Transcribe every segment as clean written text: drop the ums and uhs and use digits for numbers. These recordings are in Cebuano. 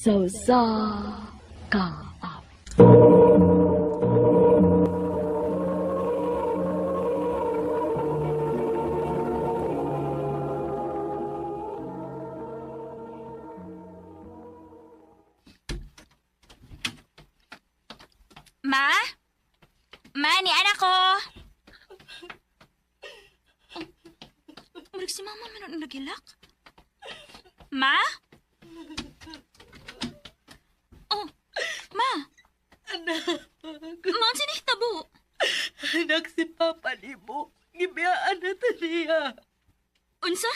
Sa usa ka awit. Ma? Ma, ni anak ko. Murag si mama man ang nagilak. Ma? Oh, ma. Anak. Ma, ang sinihitabo? Anak, si Papa nimo. Gibiyaan na ta niya. Unsa?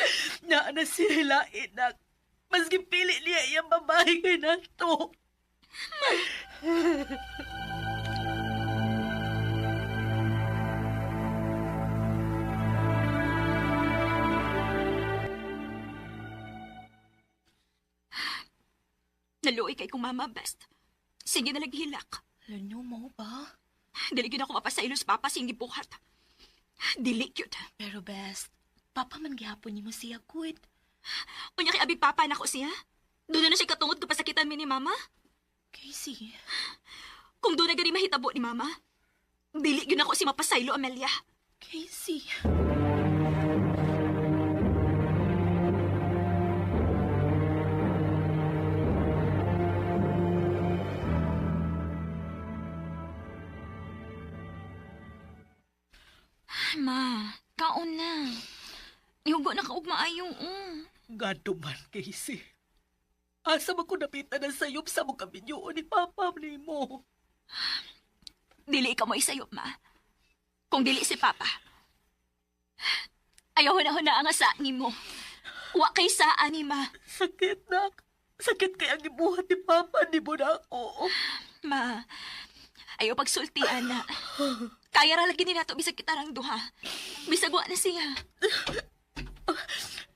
Naa na siya lain, anak. Mas gipili niya iyang babae kay nato. Ma. Naluoy kay kong mama, best. Sige na hilak. Lanyo mo ba? Dili gyud ako mapasailos papa sing gibuhat. Dili gyud. Pero best, papa man gihapon nimo siya good. Unya kay abig papa nako siya. Doon na siya katungod kapasakitan mi ni mama. Casey. Kung doon na gani mahitabo ni mama, dili gyud ako si mapasaylo, Amelia. Casey. Ay, ma, kaon na. Ihugo na ka og maayo. Gado man, Casey. Asa man ko napitan ang sayop sa mong kabinyoon ni Papa nimo? Dili ka mo isayop, ma. Kung dili si Papa. Ayaw na na ang asa nimo. Wa kay saa ni ma. Sakit na. Sakit kay ang gibuhat ni Papa nimo na ako. Ma, ayaw pagsulti, ana. Kaya ra lagi ni nato bisag kita rang duha. Bisag wa na siya.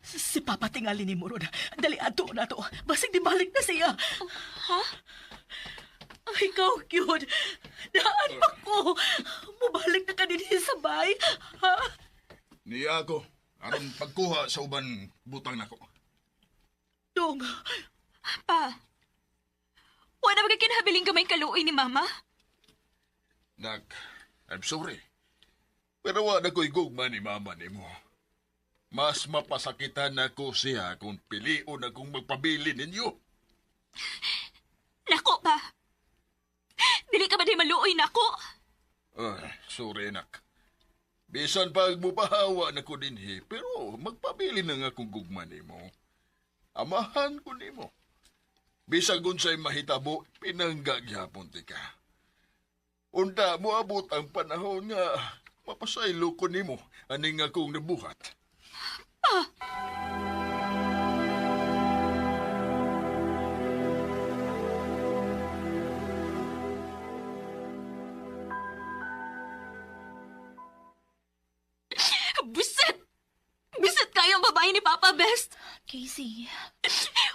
Si Papa tingali ni mo ron. Dali, ato na to. Basig di balik na siya. Oh, ha? Ay, ikaw, cute. Daan pa ko. Mubalik na ka din sa bay. Ha? Niya ako. Aron pagkuha sa uban butang nako. Dong. Pa, wala ba kinahabiling gamay kaluoy ni Mama? Nak, I'm sorry. Pero wa na ko'y gugma ni Mama nimo. Mas mapasakitan ako siya kung pilion akong magpabili ninyo. Nako pa. Dili ka ba di maluoy nako? Ay, sorry nak. Bisan pag mupahawa na ko dinhi, pero magpabili na nga kung gugma nimo. Amahan ko nimo. Bisag unsay mahitabo, pinangga gyapon ti ka. Unta moabot ang panahon nga mapasaylo ko nimo aning akong nabuhat. Ah! Buset! Buset kayo ang babae ni Papa Best! Casey.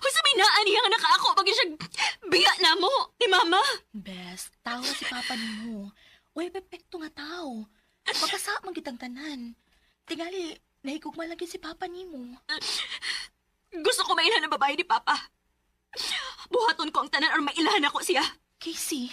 Kung sa may naan niya nga nakaako, pag siya biya na mo ni Mama. Best, tao si Papa nimo. Uy, pepekto nga tao. Magkasa man kitang tanan. Tingali, nahigugma lagi si Papa nimo. Gusto ko mailhan ang babae ni Papa. Buhaton ko ang tanan or mailhan ako siya. Casey.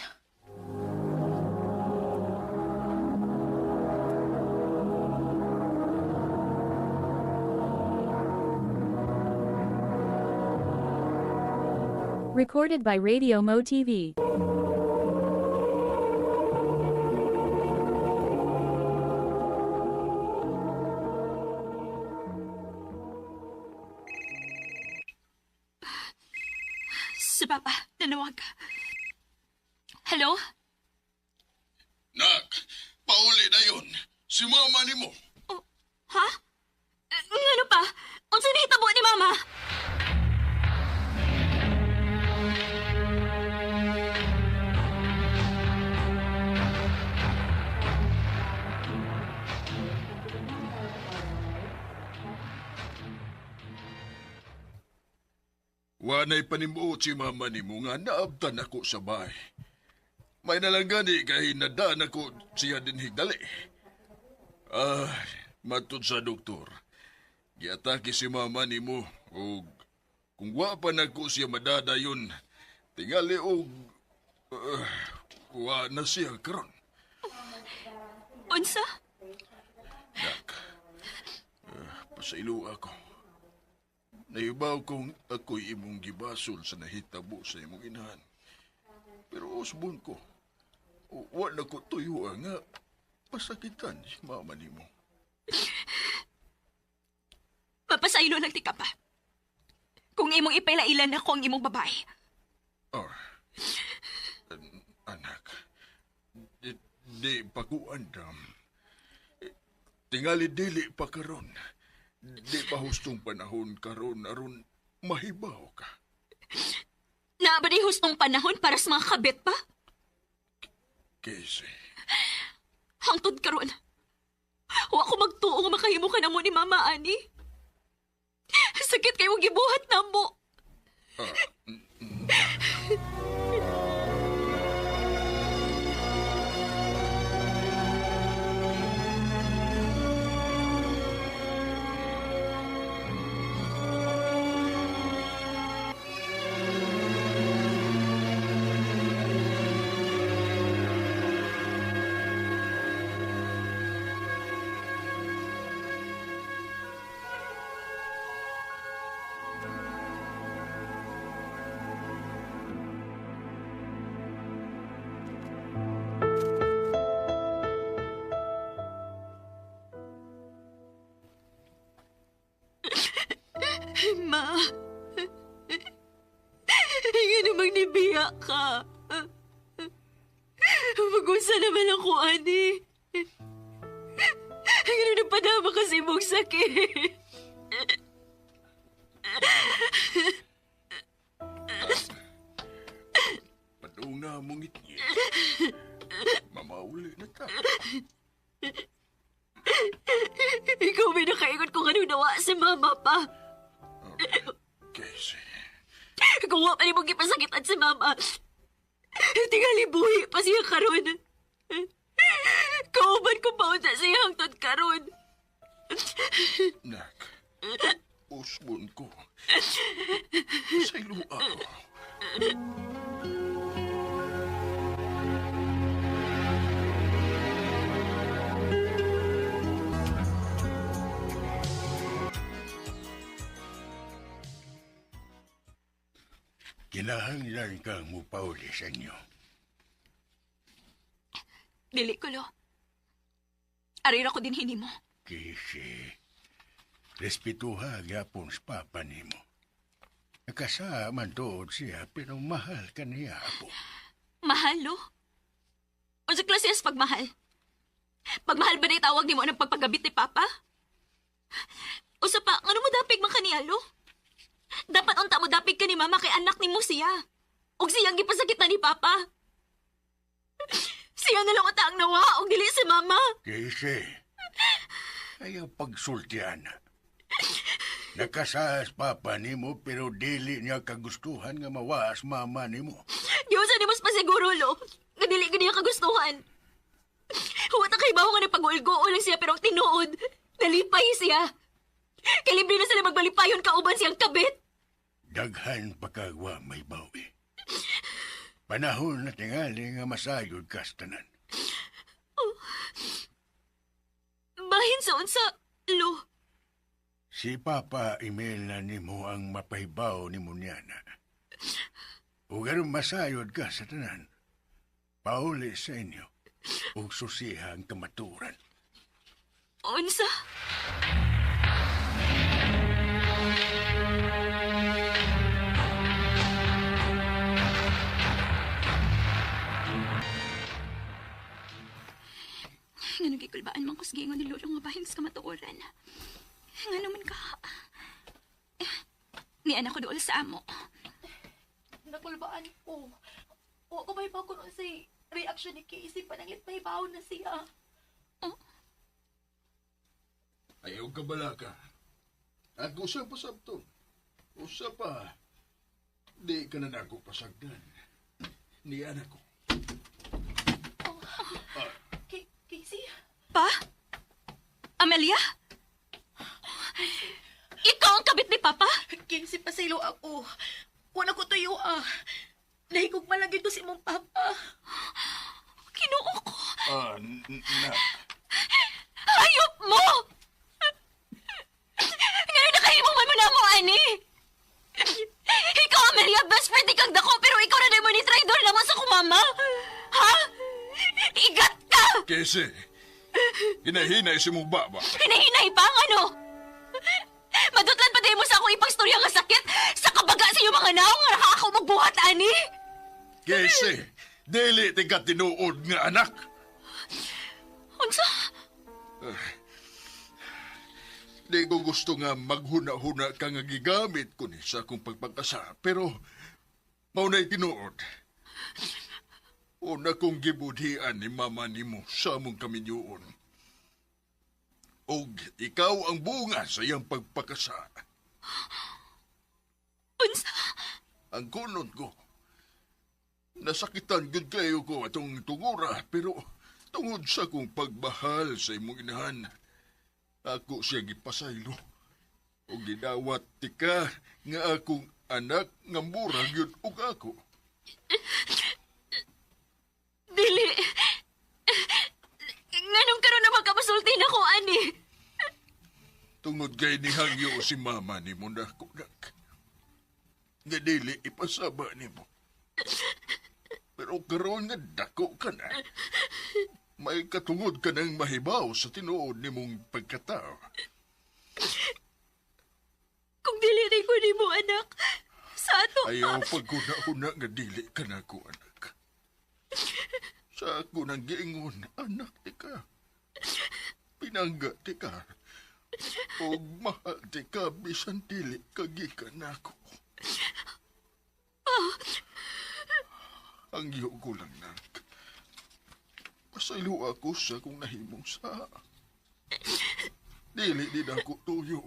Recorded by Radio Mo TV. Si Papa, nanawag. Hello? Nak, pauli na yun. Si Mama nimo. Oh, ha? Ngano pa? Unsa nahitabo ni Mama? Wanay panimuot si Mama nimo nga naabtan ako sa bahay. May nalang gani kay nadaan ako siya din higdali. Ay, matud sa doktor. Giatake si Mama nimo og kung wa pa nako siya madadayon, Tingali og wa na siya karon. Unsa? Nak, pasaylo ako. Nahibaw kong ako'y imong gibasol sa nahitabo sa imong inahan. Pero usbon ko, wa na ko tuyo nga pasakitan si mama nimo. Mapasaylo lang ti ka pa. Kung imong ipailailan ako ang imong babae. Oh, anak, di pa ko andam. Tingali dili pa karon. Di pa hustong panahon karon aron mahibaw ka. Naa ba di hustong panahon para sa mga kabit pa? Casey, Hangtod karon. Wa ko magtuo nga makahimo ka namo ni Mama ani. Sakit kayo gibuhat namo. Ma. Nga namang nibiya ka. Mag-usa naman ako, ani. Nga napadama ka sa imong sakit. Padunga mong itngit. Mamauli na ta. Ikaw may nakaingon kung anong nawa si mama pa. Casey, Kung wa pa nimo gipasakitan si mama, tingali buhi pa siya karon. Kauban ko pa unsa siya hangtod karon. nak, usbon ko. Pasaylo ako. Kinahanglan kang mupauli sa inyo. Dili ko, lo. Arira ko din hinimo. Kisi, respetuha gyapon sa papa nimo. Nakasama tuod siya pero mahal ka niya apo. Mahal, lo? Unsa klase as pagmahal? Pagmahal ba na itawag nimo ng pagpagabit ni Papa? Usa pa, ngano mo dapig man kaniya, lo? Dapat unta mo dapig ka ni Mama kay anak nimo siya. Og siyang gipasakit na ni Papa. Siya na lang unta ang nawa og dili si Mama. Kisi, ayaw pagsultian. Nakasahas papa nimo pero dili niya kagustuhan nga mawaas mama nimo. Diyon sa nimo pasiguro, lo. Nga dili ka niya kagustuhan. Huwag ta kay bawo nga nagpag-ulgo lang siya pero ang tinuod, nalipay siya. Kay libre na sila magbalipayon kauban siyang kabit. Daghan pa kagwa may bawi. Panahon na tingali nga masayod kastanan. Bahin sa unsa, lo. Si Papa email na nimo ang mapahibaw ni Munyana. Ug aron masayod ka sa tanan, pauli sa inyo ug susiha ang kamaturan. Unsa? Nga nagikulbaan man ko sa giingon ni Lolo nga bahin sa kamatuoran. Nga naman ka. Ni anak ko dool sa amo. Nakulbaan ko. Wa ko mahibaw kung unsay reaction ni Casey pananglit mahibaw na siya. Ayaw ka bala ka. Ako sa pasabto. Usa pa. Di ka na nako pasagdan. Ni anak ko. Casey? Pa? Amelia? Ikaw ang kabit ni Papa? Casey, pasaylo ako. Wala ko tuyo ah. Nahigugma lang gyud ko sa imong papa. Kinuo ko. Ah, nak. Hayop mo! Ngayon nakahimo man mo na mo, ani! Ikaw, Amelia, best friend ikang dako, pero ikaw na naman ni traidor naman sa kumama! Ha? Igat ka! Kasi, hinahinay si mong baba. Hinahinay pa ang ano? Madutlan pa din mo sa akong ipagstorya nga sakit sa kabaga sa iyong mga naong nga nakakaw magbuhat, ani! Kasi, dili tingka tinuod nga anak. Unsa? Di ko gusto nga maghuna-huna ka nga gigamit ko ni sa akong pagpagkasa, pero mao na'y tinuod. Una kong gibudhian ni mama nimo sa among kaminyoon. Og ikaw ang bunga sa iyang pagpakasa. Unsa? Ang kunot ko. Nasakitan gud kayo ko atong tungura, pero tungod sa akong pagbahal sa imong inahan, ako siya gipasaylo. O gidawat tika nga akong anak nga mura gyud og ako. Dili. Nganong karon na magkapasulti na ko, ani? Tungod kay nihangyo si mama ni mo na kunak. Nga dili ipasaba nimo. Pero karon nga dako ka na. May katungod ka ng mahibaw sa tinuod nimong pagkatao. Kung dili rin ko nimo, anak, sa ato Ayaw pagkuna-una nga dili ka na ko, anak. Sa ako nang giingon, anak ti ka. Pinangga ti ka. Og mahal ti ka, bisan dili ka gikan nako. Ang iyo ko lang, nak. Pasaylo ako sa kung nahimong sa. Dili din ako tuyo.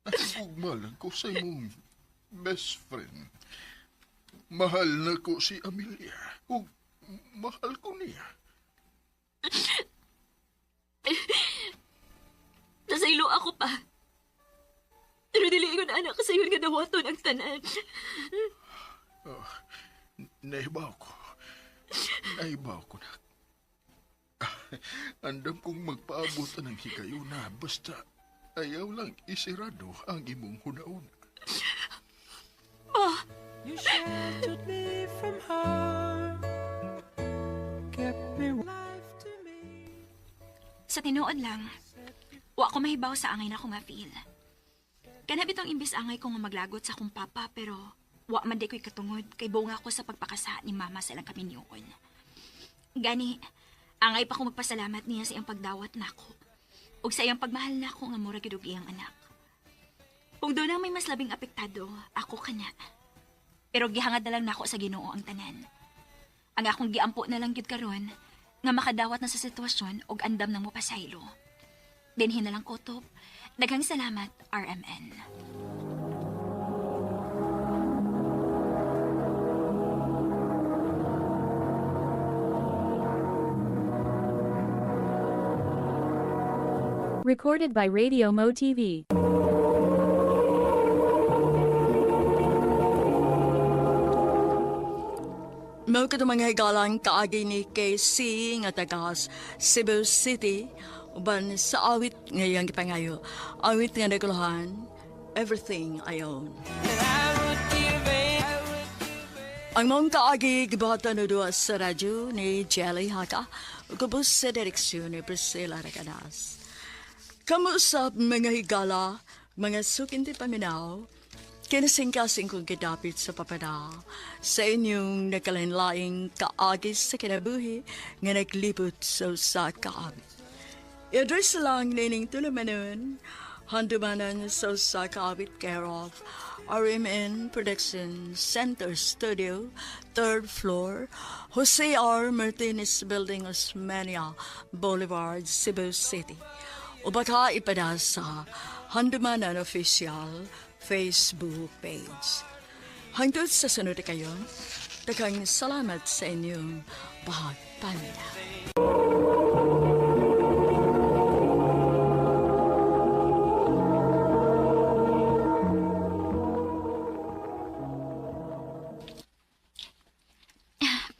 Nahigugma lang ko sa imong best friend. Mahal na ko si Amelia. Ug mahal ko niya. Nasaylo ako pa. Pero dili ko na anak sa iyo nga dawaton ang tanan. Nahibaw ko. Nahibaw ko na. Andam kong magpaabot ng higayuna basta ayaw lang isirado ang imong hunauna. You sheltered me from harm, kept me life to me. Sa tinuod lang, wa ko mahibaw sa angay na ko nga feel. Kana bitong imbis angay ko nga maglagot sa akong papa pero wa man di ko'y katungod kay bunga ko sa pagpakasa ni mama sa ilang kaminyoon. Gani, angay pa ko magpasalamat niya sa iyang pagdawat nako. Ug sa iyang pagmahal nako nga mura gyud og iyang anak. Kung doon ang may mas labing apektado, ako kana. Pero gihangad na lang nako sa Ginoo ang tanan. Ang akong giampo na lang gyud karon nga makadawat na sa sitwasyon og andam nang mopasaylo. Dinhi na lang kutob. Daghang salamat, RMN. Recorded by Radio Mo TV. Mao kadto mga higalang kaagi ni KC nga taga Cebu City uban sa awit ngayong gipangayo. Awit nga naguluhan, Everything I Own. Ang mong kaagi gibuhatan og duha sa radyo ni Jelly Haka ug ubos sa direksyon ni Priscilla Recanas. Kamusap mga higala, mga sukinti paminaw, kinasingkasing kong gidapit sa papada sa inyong nakalain-laing kaagis sa kinabuhi nga naglibot sa usa ka awit. I-address lang nining tulumanon, handumanan sa usa ka awit care of RMN Production Center Studio, third floor, Jose R. Martinez Building, Osmeña Boulevard, Cebu City. O baka ipada sa Handumanan Official Facebook page. Hangtod sa sunod kayo, daghang salamat sa inyong pagpaminaw.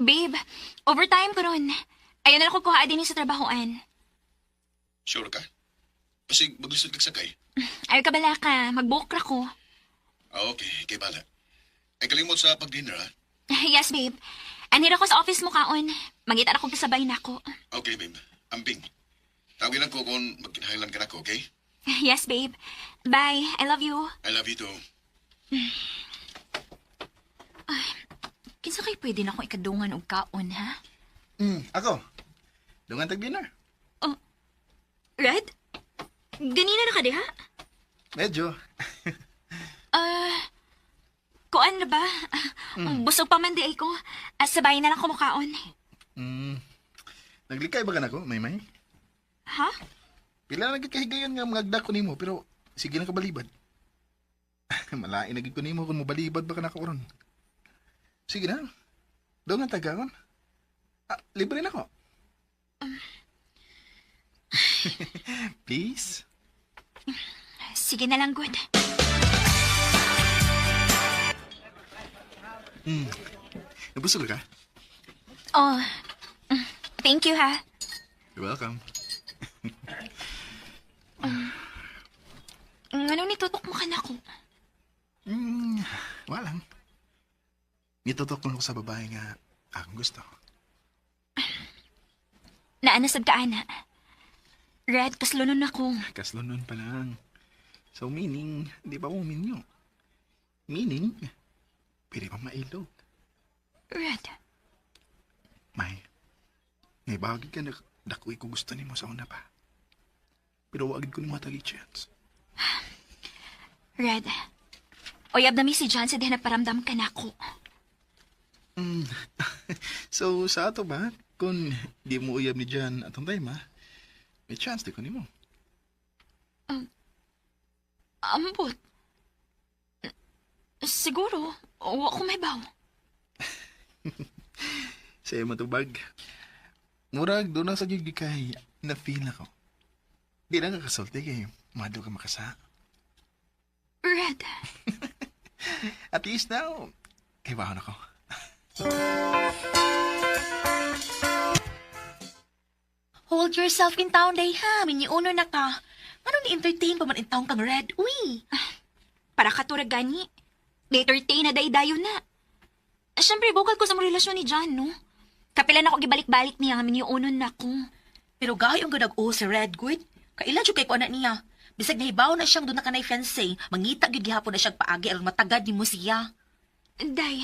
Babe, overtime ko ron. Ayaw na lang ko kuha din sa trabahoan. Sure ka? Basig maglisod kag sakay. Ayaw ka bala ka, mag-book ra ko. Ah, okay, kay bala. Ay kalimot sa pag-dinner ha. Yes, babe. Anhira ko sa office mo kaon. Mangita ra ko kasabay nako. Okay, babe. Amping. Tawagin lang ko kung magkinahanglan ka nako, okay? Yes, babe. Bye. I love you. I love you too. Kinsa kay pwede na akong ikadungan og kaon, ha? Ako. Dungan tag dinner. Red? Ganina na ka diha? Medyo. Ah, kuan na ba? Busog pa man di ay ko. Ah, sabay na lang kumukaon. Naglikay ba ka nako, Maymay? Ha? Pila na gid kahigayon nga mga ko nimo pero sige na ka balibad. Malain na gid ko nimo kung mobalibad ba ka nako ron. Sige na. Dungan tag kaon. Ah, libre na ko. Please. Sige na lang, good. Nabusog ka? Oh, thank you, ha? You're welcome. Anong nitutok mo ka na ko? Wala lang. Nitutok lang ko sa babae nga akong gusto. Naanasad ka, ana. Red, kaslunon ako. Kaslo nun pa lang. So meaning, di ba uminyo? Meaning, pwede pa mailog. Red, May, may bagay ka na dakoy ko gusto nimo sa una pa. Pero wagid ko nimo tagi chance. Red. Oyab na mi si John sa diha nagparamdam ka na ako. So sa ato ba, kung di mo uyab ni Jan atong time ha, may chance di ko nimo. Ambot. Siguro, wa ko may baw. Sa iyo matubag. Murag doon na sa gigi kay na feel ako. Di na kakasulti kay mado ka makasa. Red, At least now, kay bahon ako. Hold yourself in town day ha. Miniuno na ka. Ano ni-entertain pa man in town kang Red? Uy! Para katurag gani. Later tay na daydayo na. Siyempre, bukal ko sa mong relasyon ni John, no? Kapilan ako gibalik-balik niya nga miniunon na ko. Pero gahi ang ganag si Red good. Kaila jud kay ko anak niya. Bisag nahibaw na siyang doon na kanay fiancé, mangita gyud gihapon na siyang paagi aron matagad nimo siya. Day,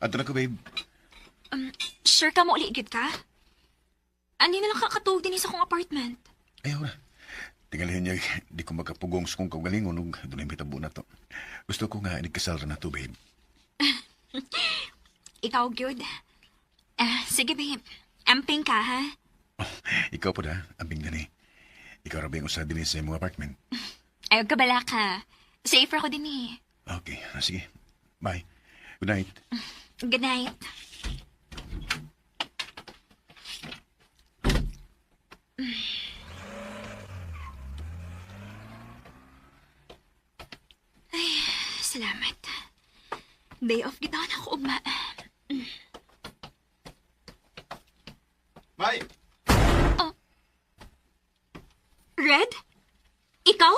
Ato na ko, babe. sure ka mo uli gid ka? Ani na lang kakatuog din sa akong apartment. Ayaw na. Tingalihin niya, di ko makapugong sa kong kaugalingon ug dunay mitabo na to. Gusto ko nga inikasal ra na to, babe. Ikaw, good. Ah, sige, babe. Amping ka, ha? Ikaw po da, ambing gani. Ikaw ra ba yung usa dinhi sa imong apartment? Ayaw ka bala ka. Safer ako din eh. Okay, sige. Bye. Good night. Good night. Ay, salamat. Day off kita na ako ugma. May! Red? Ikaw?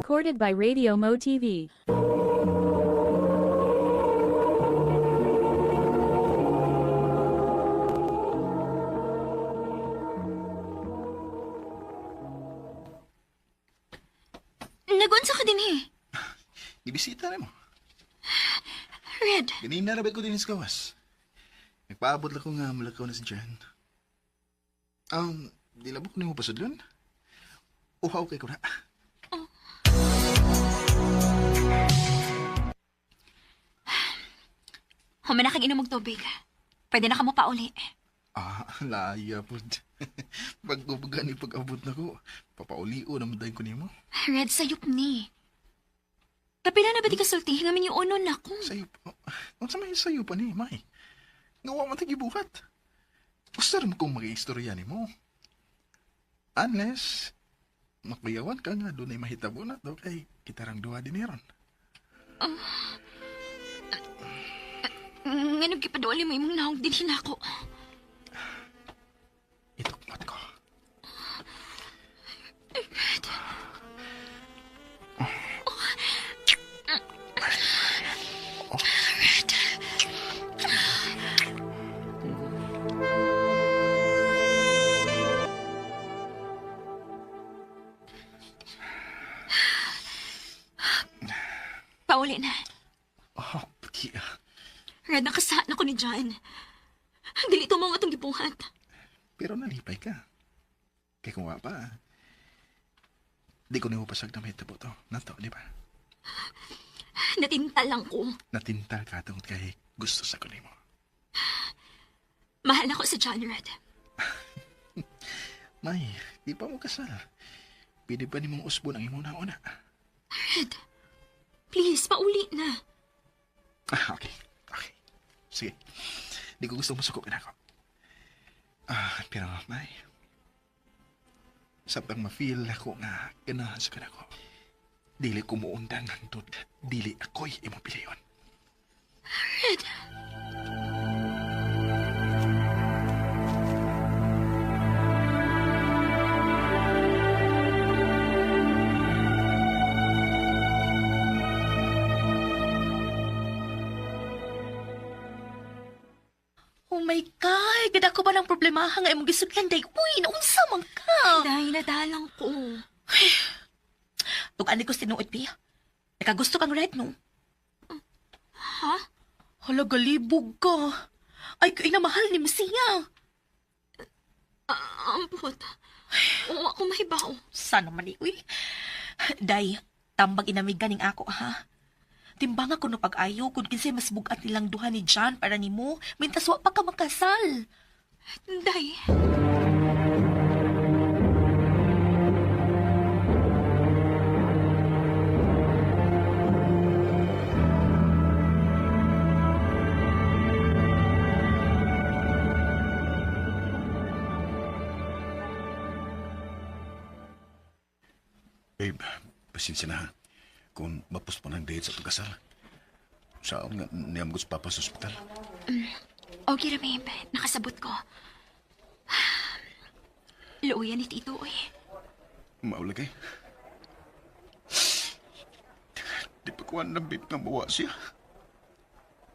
Recorded by Radio Mo TV. Nagunsa ka din eh. Ibisita na mo. Red, Ganina ra ba ko din sa gawas. Nagpaabot lang ko nga mulakaw na si Jan. Di labo ko nimo pasudlon. Uhaw kay ko na. humana kang inom og tubig. Pwede na ka mo pauli. Ah, laya po. Pag ni pag-abot na ko, papaulio naman dahil ko nimo. Red, sayop ni. Kapila na ba di kasulti nga minyo-unon na ko? Sayo pa. Unsa may sayo pa ni, May? Nga wa man tagibuhat. Gusto rin kong mag-istorya nimo. Unless, makuyawan ka nga doon ay mahitabo na to kay kitarang duha din ron. Nganong gipaduali mo imong naong dinhin ako. Itukmot ko. Red. Pauli na. Oh, puti ah. Red, nakasaan ako ni John. Dili to mo nga itong gibuhat. Pero nalipay ka. Kay kung wa pa, di ko nimo pasag na mahitabo to. Nato, di ba? Natinta lang ko. Natintal ka tungod kay gusto sa ko nimo. Mahal ako sa John, Red. May, di pa mo kasal. Pwede pa nimong usbon ang imong nauna. Red, please, pauli na. Ah, okay. Okay. Sige. Di ko gusto masuko ka na ako. Ah, pero may, sabtang ma-feel ako nga ganahan sa kanako. Dili ko muundang hangtod. Dili ako'y imong piliyon. Red. Oh my God! Gada ko ba ng problema nga imong gisudlan day? Uy, naunsa man ka? Dahil nadalang ko. Tugaan ko sinuot, Pia. Nakagusto kang red, no? Ha? Hala, galibog ka. Ay, kay na mahal ni Messiah. Ah, ampot. Oo, ako mahibaw. Sana man uy. Day, tambag inamigan ning ako, ha? Timbang ako no pag-ayo kung kinsay mas bugat nilang duha ni John para nimo, mintas wa pa ka makasal. Day. Babe, pasensya na ha. Kung mapuspon ang date sa pagkasal. Saan nga niyam ko sa papa sa ospital? Okay ra, babe. Nakasabot ko. Luuyan ni Tito, oy. Maulagay. Di pa kuha ng babe nga mawa siya.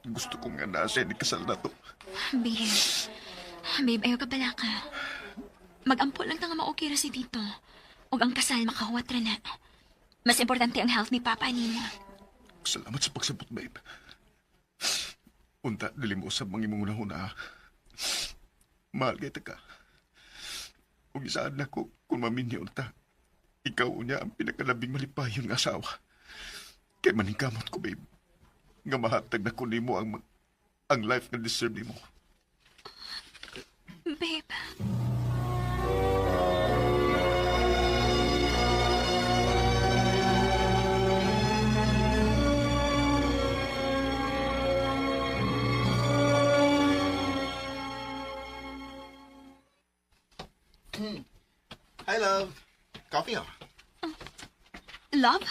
Gusto ko nga na siya ni kasal na to. Babe. Babe, ayaw ka pala ka. Mag-ampo lang ta nga ma-okay ra si Tito. Ug ang kasal makahuwat ra na. Mas importante ang health ni Papa nimo. Salamat sa pagsabot, babe. Unta, dili mo usab mga imong unahuna. ha. Mahal kay ka. Ug isaan na ko kung maminyo unta. Ikaw unya ang pinakalabing malipayon nga asawa. Kay maningkamot ko, babe. Nga mahatag na ko nimo ang life nga deserve nimo. Babe. Hi, love. Coffee, oh. Love?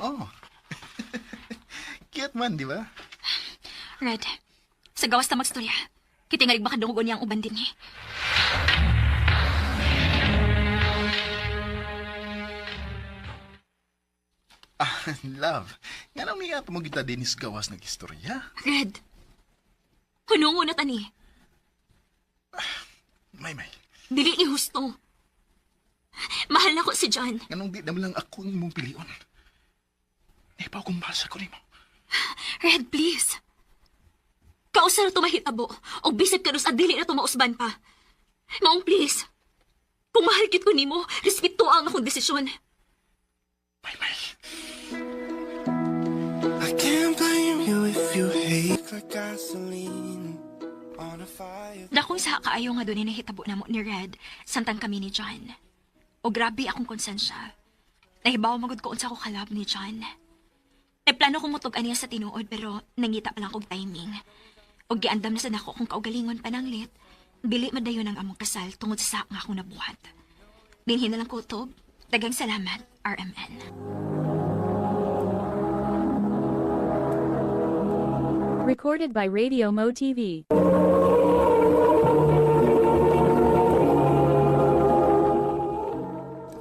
Oh. Cute man, di ba? Red. Sa gawas ta magstorya. Kitingalig baka dungon niya ang uban din eh. Ah, love. Nga nang niya mo kita dinis gawas ng istorya. Red. Hunong na tani. May, may. Dili ni husto. Mahal na ko si John. Nganong di naman lang ako ang imong pilion. Di pa akong mahal sa ko nimo. Red, please. Kausa na tumahitabo. O bisip ka sa dili na tumausban pa. Maong please. Kung mahal kit ko nimo, respeto ang akong desisyon. May, may. I can't blame you if you hate like gasoline on a fire. Dakong sa kaayo nga doon nahitabo na mo ni Red, samtang kami ni John. O grabe akong konsensya. Nahibaw magud ko unsa ko kalab ni John. Nagplano ko mutug aniya sa tinuod pero nangita pa lang kog timing. Og giandam na sa nako kung kaugalingon pananglit, dili man dayon ang among kasal tungod sa nga akong nabuhat. Dinhi na lang ko utob. Daghang salamat, RMN. Recorded by Radio Mo TV.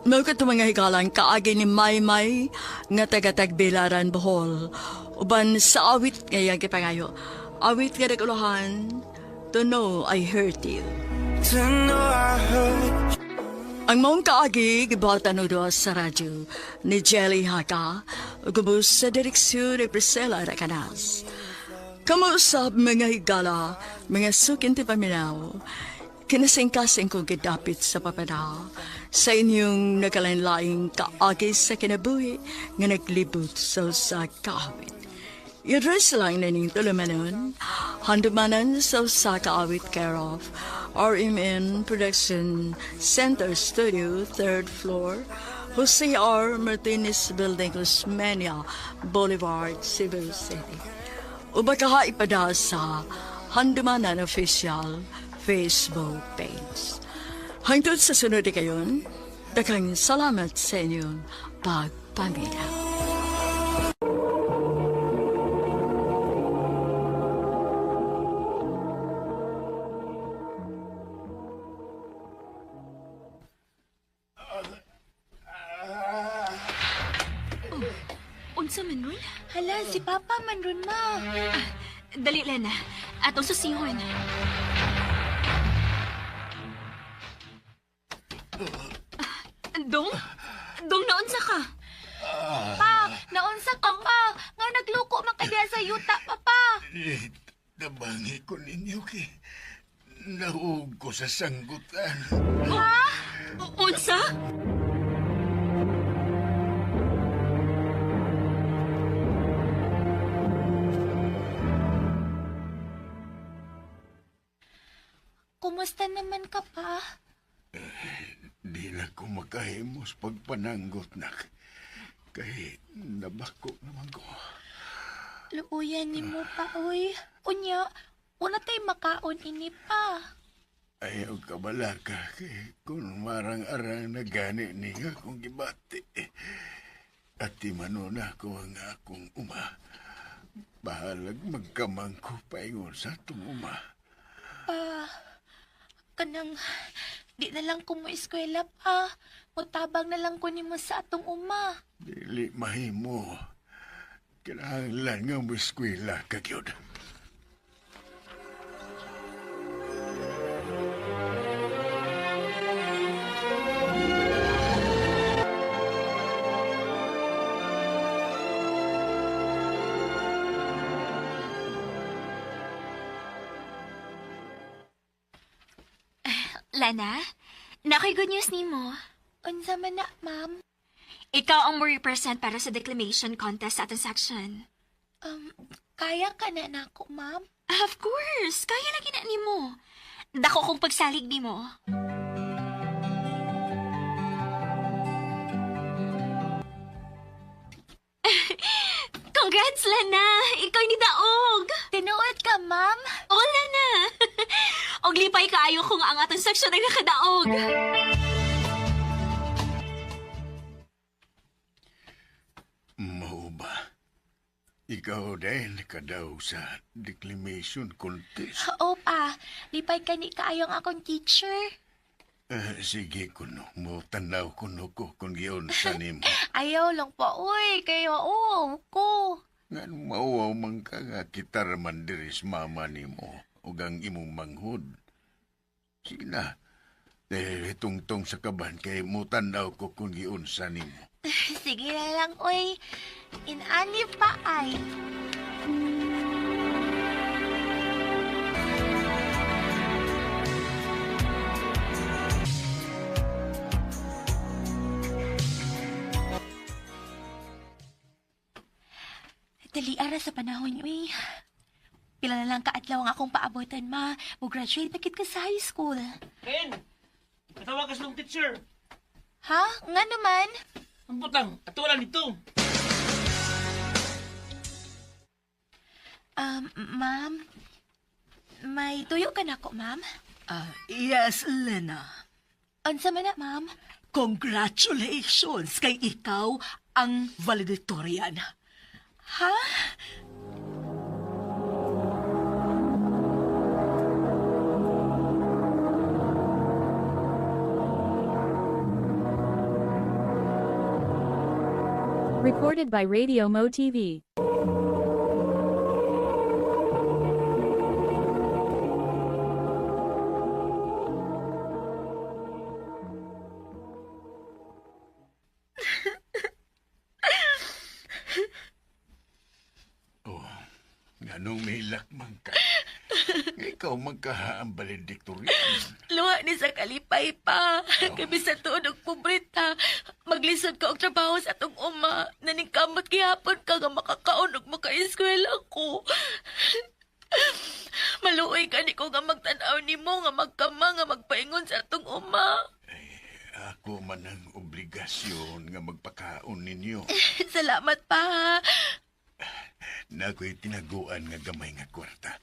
Mao kadto mga higalang kaagi ni Maymay nga taga-Tagbilaran, Bohol. Uban sa awit nga iyang gipangayo. Awit nga naguluhan, To Know I Hurt You. To know I hurt Ang maong kaagi, gibatan o sa radyo ni Jelly Haka, gubos sa direksyon ni Priscilla Racanas. Kamuusap mga higala, mga sukin ti paminaw, kinasingkasing kong gidapit sa papada, sa inyong nagalain-laing kaagi sa kinabuhi nga naglibot sa usa kaawit. I-address lang na ning tulumanon, handumanan sa usa ka awit care of RMN Production Center Studio, 3rd floor, Jose R. Martinez Building, Osmeña Boulevard, Cebu City. O baka ipada sa Handumanan Official Facebook page. Hangtod sa sunod kayon, daghang salamat sa inyong pagpaminaw. Unsa man ron? Hala, si Papa man ron, ma. Dali, Lena. Atong susihon. Dong? Dong, naunsa ka? Pa, naunsa ka pa. Nga nagluko man ka diha sa yuta, papa. Eh, tabangi ko ninyo kay nahuog ko sa sanggutan. Ha? Unsa? Kumusta naman ka pa? Di na ko makahimos pagpananggot, nak. Kay nabako naman ko. Luuyan ni mo pa, oy. Unya, una tay makaon ini pa. Ayaw kabalaka kay kung marang-arang na gani niya akong gibati. At manuna ko ang akong uma. Bahalag magkamang ko paingon sa atong uma. Pa, kanang, di na lang ko mo eskwela pa. Mutabang na lang ko nimo sa atong uma. Dili mahimo. Kinahanglan nga mo eskwela ka gyud. Lana, nakoy good news nimo. Unsa man na, ma'am? Ikaw ang mo represent para sa declamation contest sa atong section. Kaya ka na nako, ma'am? Of course, kaya lagi na nimo. Dako kong pagsalig nimo. Congrats, Lana! Ikaw ni Daog! Tinuod ka, ma'am? Oo, Lana! Og lipay kaayo kung ang atong section ay nakadaog. Mao ba? Ikaw din kadaw sa declamation contest. Oo pa, lipay ka ni kaayo ang akong teacher. Eh, sige kuno, mo tanaw kuno ko kung giunsa nimo. Ayaw lang pa, uy, kayo, oo, ko. Nganong mauwaw man ka nga kita raman diri sa mama nimo ug ang imong manghod. Sige na. Eh, tungtong sa kaban kay mo tanaw ko kung giunsa nimo. Sige na lang, uy. Inani pa ay. Dali ara sa panahon, uy. Pila na lang kaadlaw ang akong paabotan, ma. Mo-graduate na kit ka sa high school. Ken, katawag ka sa teacher. Ha? Nga naman? Ang putang, ato wala nito. Ma'am, may tuyo ka na ko, ma'am? Ah, yes, Lena. Unsa man na, ma'am? Congratulations kay ikaw ang valedictorian. Ha? Recorded by Radio Mo TV. Oh, nganong may man ka? Ikaw man ka ang valedictorian. Luha ni sa kalipay pa. Kay bisan tuod og pobreta, maglisod ka og trabaho sa atong uma. Naningkamot gihapon ka nga makakaon og makaeskwela ko. Maluoy gani ko nga magtan-aw nimo nga magkama nga magpaingon sa atong uma. Ako man ang obligasyon nga magpakaon ninyo. Salamat pa. Na ako'y tinaguan nga gamay nga kwarta.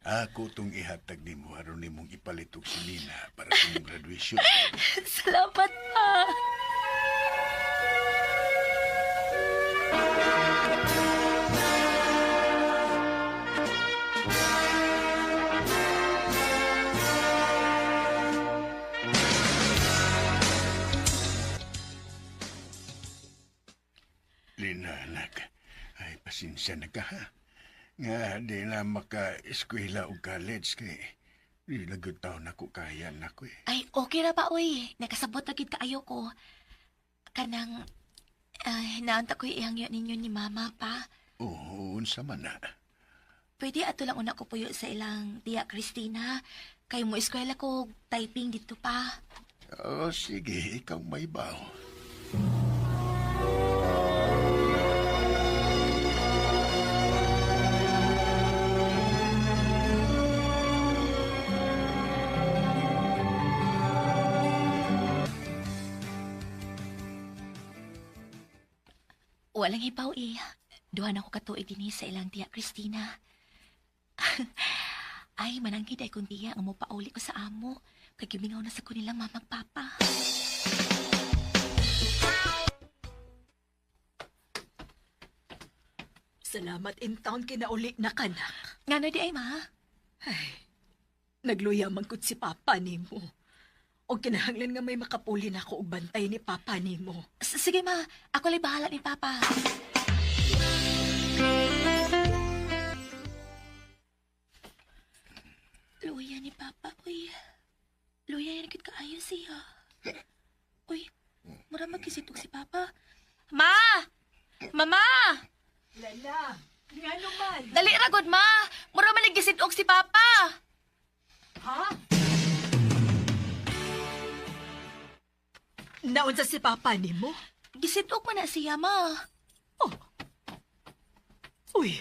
Ako tong ihatag nimo aron nimong ipalit og sinina para sa imong graduation. Salamat pa. Lina, anak. Ay, pasensya na ka, ha? Nga, di na maka-eskwela o college kay di na gyud taon ako kaya nako eh. Ay, okay ra pa, oy. Nakasabot na gid kaayo ko. Kanang, ay, naanta ko'y ihangyo ninyo ni Mama pa. Oo, unsa man na. Pwede ato lang una ko puyo sa ilang tiya Christina. Kay mo eskwela ko typing dito pa. Oh, sige, ikaw may baw. Walang hibaw eh. Duha na ko katuig dinhi sa ilang tiya Christina. Ay, mananghid ay kung tiya ang mopauli ko sa amo. Kay gimingaw na sa ko nilang mamag papa. Salamat in town kinauli na kanak. Ngano di ay ma? Ay, nagluya man gud si Papa nimo. O kinahanglan nga may makapuli na ako og bantay ni Papa nimo. Sige ma, ako lay bahala ni papa. Luya ni papa, uy. Luya yan gud kaayo siya. Uy, mura magkisitog si papa. Ma! Mama! Lala, ngano man? Dali ra gud ma. Mura man og si papa. Ha? Naunsa si Papa nimo? Gisitog man na siya ma. Oh. Uy.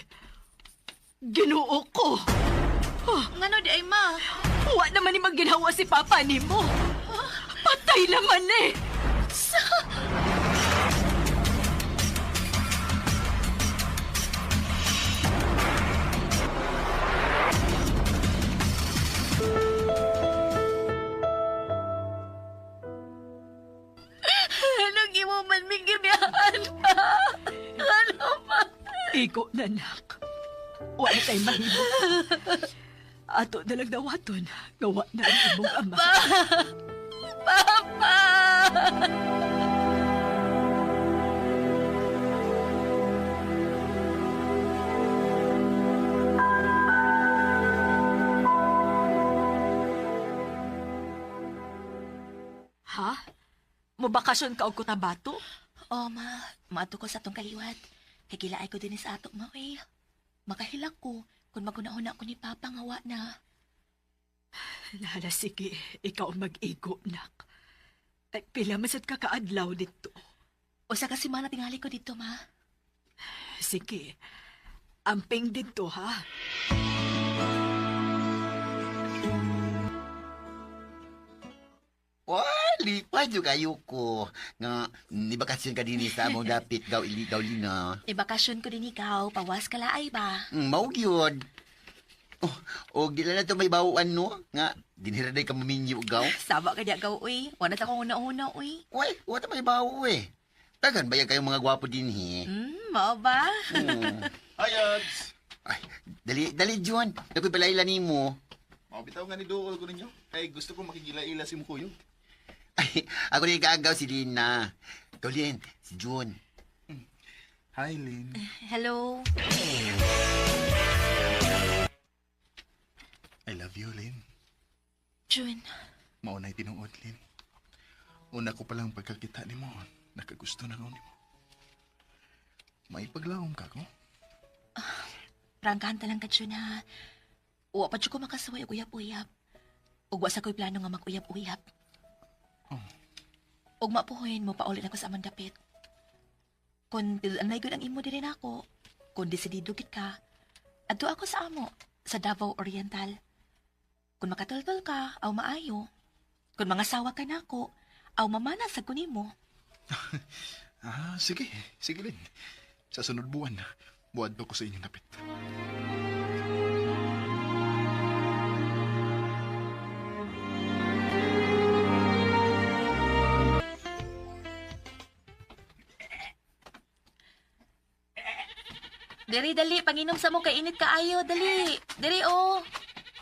Ginoo ko. Ngano di ay ma? Wa naman ni magginawa si Papa nimo. Patay naman eh. Sa Anong imo man ming gibiyahan pa? Ano pa? Igo na nak. Wa na tay mahimo. Ato na lang dawaton. Gawa na ang imong ama. Papa! Ha? Mobakasyon ka og Cotabato? Oh, ma. Maato ko sa atong kaliwat. Kay gilaay ko din sa ato, ma, eh. Makahilak ko kung maguna-una ko ni Papa nga wa na. Lala, sige. Ikaw ang mag-igo, nak. Ay, pila man sad ka kaadlaw dito. Usa ka semana tingali ko dito, ma. Sige. Amping dito, ha? Wala Lipad yung kayo ko. Nga, ni bakasyon ka din sa among dapit, gaw ili, gaw lina. Ibakasyon ko din ikaw, pawas ka laay ba? Mao gyud. Oh, og di lang na to may bawaan no? Nga, dinhira day ka maminyo gaw. Saba ka diya gaw, uy. Wala ta kong una-una, uy. Uy, wala may bawo eh. Tagan ba yan kayong mga gwapo dinhi? Mao ba? Hi, Ads! Ay, dali, dali, John. Nakoy palaila nimo. Mao bitaw nga ni duol ko ninyo. Kay gusto ko makigila-ila si Mukuyog. Ay, ako rin kaagaw si Lina. Ikaw, Lin, si June. Hi, Lin. Hello. I love you, Lin. June. Mao na'y tinuod, Lin. Una ko palang pagkakita nimo, nakagusto na ko nimo. May paglaom ka ko? Prangkahan ta lang ka, June, ha? Wa pa jud ko makasaway og uyab-uyab. Ug wa sa ko'y plano nga mag-uyab-uyab. Oh. Ug mapuhoyin mo paulit ako sa among dapit. Kung anay gud ang imo diri nako, kung desidido gid ka, adto ako sa amo, sa Davao Oriental. Kung makatultol ka, aw maayo. Kung mangasawa ka nako, aw mamana sa kunimo. Ah, sige. Sige, Lin. Sa sunod buwan, buwan ko sa inyong dapit. Diri, dali, panginom sa mo, kainit kaayo, dali. Diri, oh.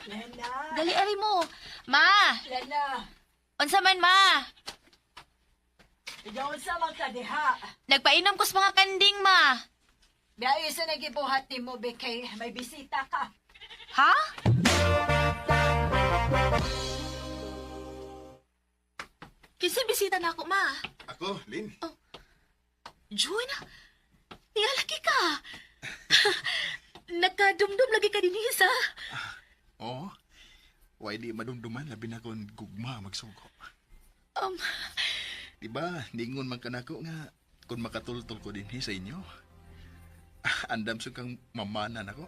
Lena! Dali, ari mo. Ma! Lena! Unsa man, ma? Ikaw sa man ka diha. Nagpainom ko sa mga kanding, ma. Biyahe sa nagibuhat ni mo, Bekay. May bisita ka. Ha? Kinsa bisita na ako, ma? Ako, Lin. June, nialaki ka. Nagkadumdum lagi ka din sa. Oo. Why di madumduman, labi na kung gugma magsugo. Diba, ningon man kanako nga, kung makatultol ko dinhi sa inyo, andam sa kang mamana nako.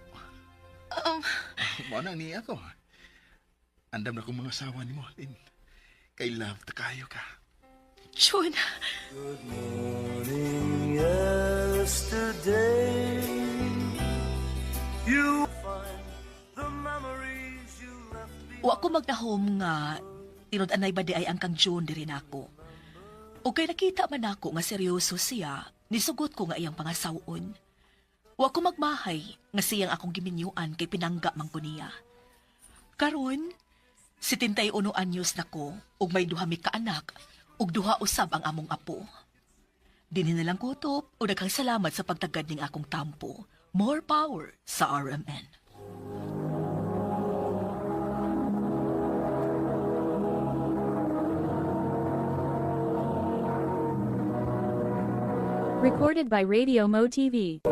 Mao na ni ako. Andam na kong mga asawa nimo, Lin. Kay love ta kayo ka. June. Good morning, yesterday. You find the memories you left Wa ko magdahom nga tinud-anay ba di ay ang kang June diri nako. O kay nakita man nako nga seryoso siya, nisugot ko nga iyang pangasawon. Wa ko magmahay nga siyang akong giminyuan kay pinangga man ko niya. Karon, 71 anyos na ko ug may duha mi kaanak ug duha usab ang among apo. Dinhi na lang kutob o daghang salamat sa pagtagad ning akong tampo. More power sa RMN. Recorded by Radio Mo TV.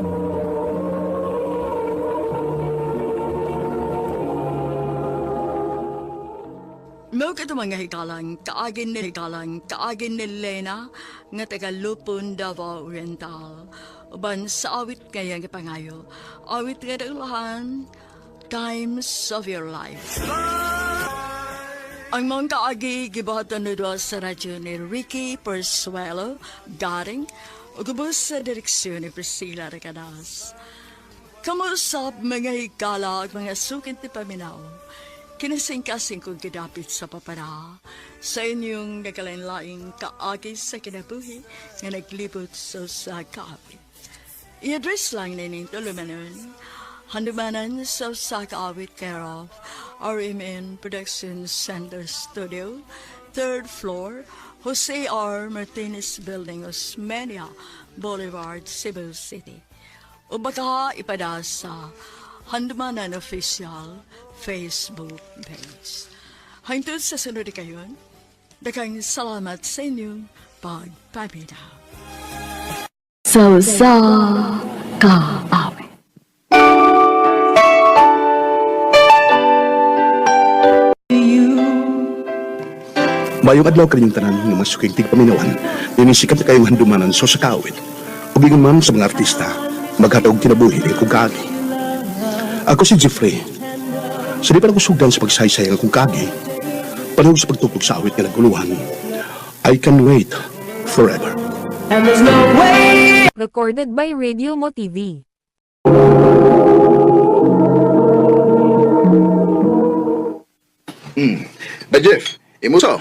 Mao kato mga hikalang kaagin ni hikalang kaagin ni Lena nga taga Lupon, Davao Oriental. Uban sa awit ngayang pangayo. Awit nga daglahan, Times of Your Life. Ang mga kaagi gibuhatan ni Dua sa radyo ni Ricky Persuelo, Garing, ug ubos sa direksyon ni Priscilla Recadas. Kamusap mga higala at mga sukin ti paminaw. Kinasingkasing kong gidapit sa papara sa inyong nagkalain-laing kaagi sa kinabuhi nga naglibot sa sa kaawit. I-address lang nining tulumanon. Handumanan sa usa kaawit care of RMN Production Center Studio, third floor, Jose R. Martinez Building, Osmeña Boulevard, Cebu City. O baka ipada sa Handumanan Official Facebook page. Hangtod sa sunod kayon, daghang salamat sa inyong pagpaminaw. Sa usa ka awit. Mayong adlaw kaninyong tanan nga mga suking tigpaminawan, ninisikat na kayong handumanan sa sa kaawit. Ug ingon man sa mga artista, maghatag og kinabuhi ning akong kaagi. Ako si Jeffrey. Sa di pa ako sugdan sa pagsaysay ang akong kaagi, panahon sa pagtugtog sa awit nga naguluhan. I can wait forever. Recorded by Radio Mo TV. Ba Jeff, imo sa?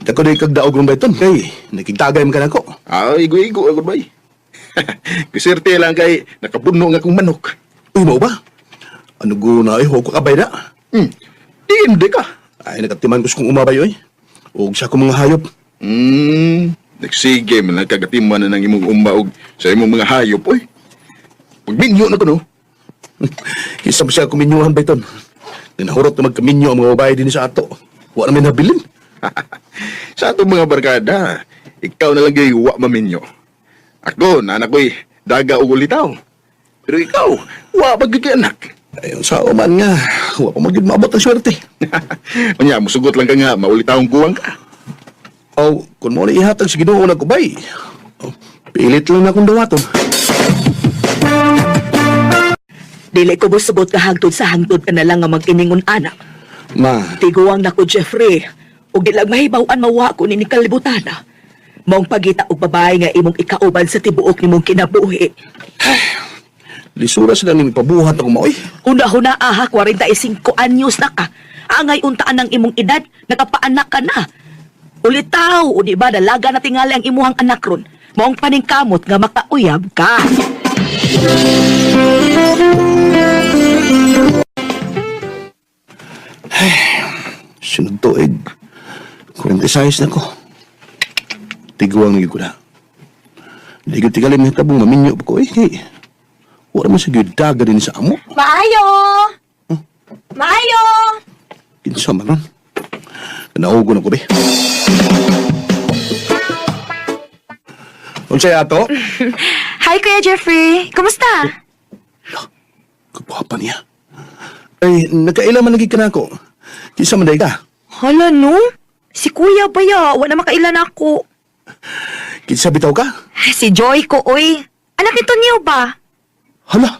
Dako day kag daog ron bayton kay nakigtagay man ka nako. Ah, igo-igo agad bay. Kuserte lang kay nakapuno nga akong manok. Uy, mao ba? Ano guna ay ko kabay na. Hindi ka. Ay nagatiman ko sa kong umabay oy. Og sa akong mga hayop. Nagsige man lang kagatiman na ng imong umba og sa imong mga hayop oy. Pagminyo na ko no. Kinsa pa siya kuminyuhan bayton. Ninahurot na magkaminyo ang mga babae din sa ato. Wa na may nabilin. Sa atong mga barkada, ikaw na lang gyud wa maminyo. Ako, nanak ko'y daga og ulitaw. Pero ikaw, wa pa gyud kay anak. Ayon sa man nga, wa pa magyud maabot ang swerte. Unya, musugot lang ka nga, maulitawong kuwang ka. Aw, kung mo na ihatag sa Ginoo na kubay. Oh, pilit lang na akong dawaton. Dili ko musugot ka hangtod sa hangtod ka na lang nga mag-iningon anak. Ma, Tiguang nako Jeffrey. Ug di lang mahibaw-an mawa ko ni kalibutan. Maong pagita og babae nga imong ikauban sa tibuok nimong kinabuhi. lisura sila ning ipabuhat ako maoy. Una-huna aha, 45 anyos na ka. Angay untaan ang imong edad, nakapaanak ka na. Ulitaw, o di ba, dalaga na tingali ang imuhang anak ron. Maong paningkamot nga makauyab ka. Sunod tuig. 46 na ko. Tiguang gyud ko na. Di ko tigalim na tabong maminyo pa ko eh. Kay, wala man sa gyud daga din sa amo. Maayo! Maayo! Kinsa man ron. Naugo na ko be. Unsay ato? Hi, Kuya Jeffrey! Kumusta? Kagwapa niya. Ay, nakaila man lagi ka na ako. Kinsa man day ka? Hala, no? Si Kuya ba ya? Wala makailan ako. Kinsa bitaw ka? Si Joy ko, oy. Anak nito niyo ba? Hala!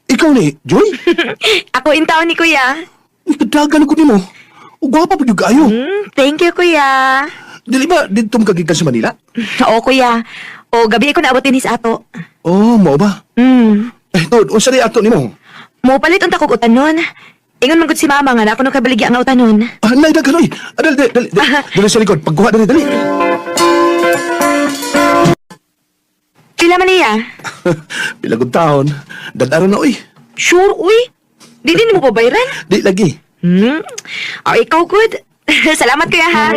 Ikaw ni, Joy? Ako in taon ni Kuya. Ikadagan ko nimo. O gwapa pa gyud kaayo. Thank you, Kuya. Dili ba didto mo kagikan sa Manila? Oo, Kuya. O, gabi ko naabot din sa ato. Oh, mao ba? Eh, tod, unsa di ato nimo? Mo palit unta kog utanon. Ingon man gud si mama nga na ako nung kabaligya nga utanon. Ah, nay daghan oy. Ah, dali, dali, dali, dali, dali sa likod. Pagkuha dali, dali. Pila man niya? Pila gud taon. Dadaro na oy. Sure, uy. Di din mo pabayran? Di lagi. O, ikaw good. Salamat, Kuya, ha?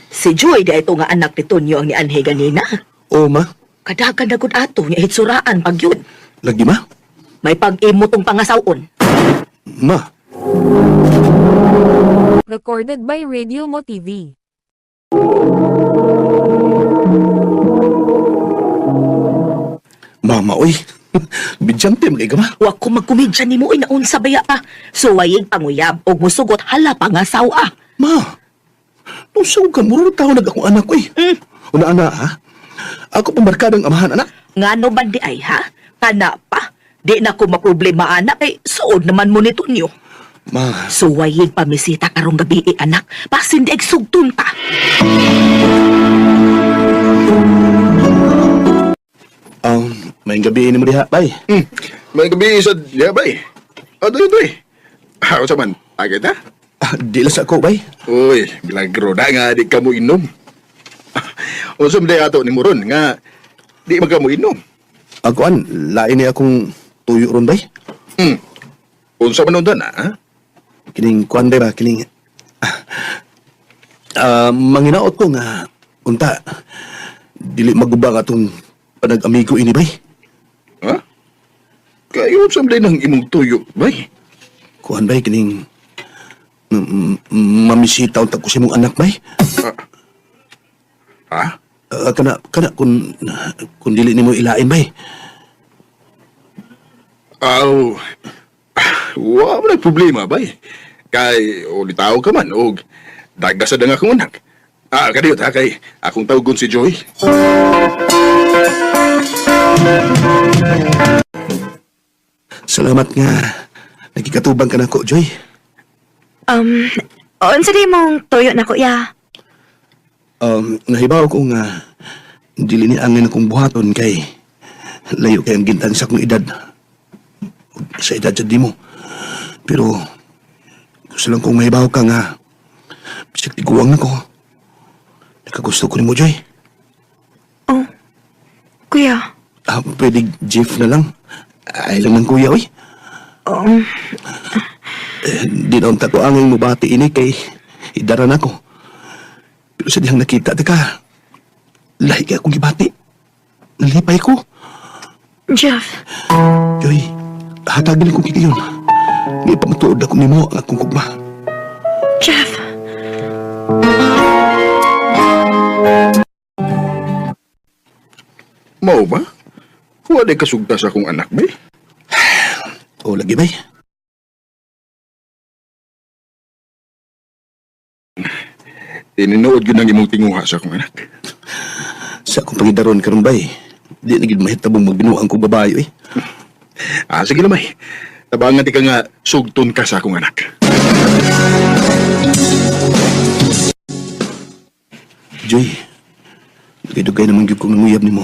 Si Joy, di ito nga anak ni Tonyo ang nianhe ganina. Oh, ma. Kadagan na gud ato, nga hitsuraan pag yun. Lagi ma. May pag-imo tong pangasawon. Ma. Recorded by Radio Mo TV. Mama oy. Bidyante man kay ka ma. Wa ko magkomedya nimo oy naunsa baya pa. Suwayig panguyab og musugot hala pangasawa. Ma. Nung sa ka muro taon nag akong anak oy. Una ana ha. Ako pambarkadang amahan anak. Ngano man di ay ha? Kana pa. Di na ko maproblema anak kay suod naman mo ni Tonyo. Ma. Suwayig pamisita karong gabi eh, anak. Basin di sugtun ta. May gabi ni mo diha, bay. May gabi sa diya bay. O, doy, doy. Ah, unsa man? Agad ha? Ah, di lang sa ako, bay. Uy, bilagro na nga di ka mo inom. Unsa man day ato ni Moron nga di man ka mo inom. Ako an, lain ni akong tuyo ron, bay. Unsa man unta na? Ha? Kining kuan bay ba, kining manginaot ko nga unta dili maguba ka atong panag-amigo ini bay. Ha? Kayo unsa man day nang imong tuyo, bay? Kuan bay kining mamisita unta ko sa imong anak bay. Ha? Kana kana kun kun dili nimo ilain bay. Aw. Wa man problema bay. Kay ulitaw ka man og daga sa danga akong anak. Ah, kadiyot ha kay akong tawgon si Joy. Salamat nga nagikatubang ka nako, Joy. Unsa di mong tuyo na kuya? Nahibaw ko nga dili ni angin akong buhaton kay layo kay ang gintang sa akong edad. Sa edad sa di mo. Pero gusto lang kong mahibaw ka nga bisag tiguang na ko. Nakagusto ko nimo, Joy. Oh, kuya. Ah, pwede Jeff na lang. Ay lang ng kuya, oy. Eh, di na unta ko angin mo bati ini kay idara na ko. Pero sa dihang nakita, teka, lahi kay akong gibati. Nalipay ko. Jeff. Joy, hatagin akong kikiyon. May pamatuod ako nimo ang akong kugma. Jeff. Mao ba? Wala kasugta sa akong anak, bay. O, lagi bay. Tinuod yun ang imong tinguha sa akong anak. Sa akong pangidaron karon bay, di na gid mahitabong magbinuang kong babae, eh. Ah, sige lamay. Tabangan ti ka nga sugton ka sa akong anak. Joy, dugay-dugay naman gyud kong nanguyab nimo.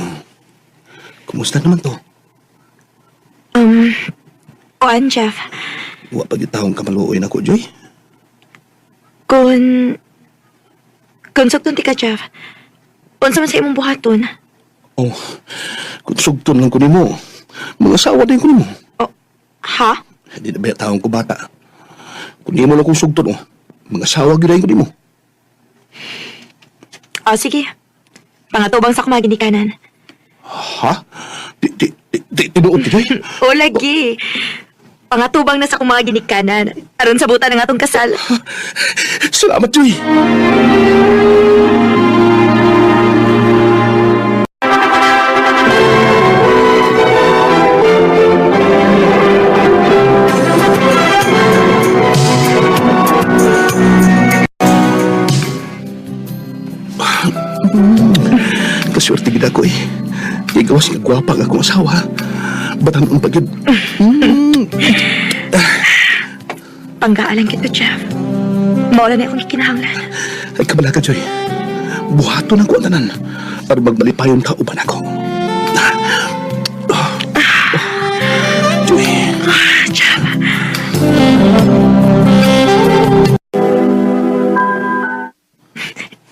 Kumusta naman to? Kuan, Jeff. Wa pa gyud taong kamaluoy nako, Joy. Kung... Kung sugton ti ka, Jeff. Unsa man sa imong buhaton? Oh, kung sugton lang ko nimo, mga asawa din ko nimo. Oh, ha? Di na ba taong ko bata? Kung nimo lang kong sugton, oh, mga asawa gyud ko nimo. Oh, sige. Pangatubang sa akong mga ginikanan. Ha? Di, di, di, di, tinuod ti, Joy? O, lagi. Pangatubang na sa akong mga ginikanan. Aron sa buta ng atong kasal. Salamat, Joy. Kaswerte gid ako eh. Kay gawas nga gwapa ang akong asawa. Batan ang pagid. Panggaalang kita, Jeff. Maula na akong gikinahanglan. Ay kabala ka, Joy. Buhaton ang kuwan tanan para magmalipayon ka uban ako. Joy. Jeff.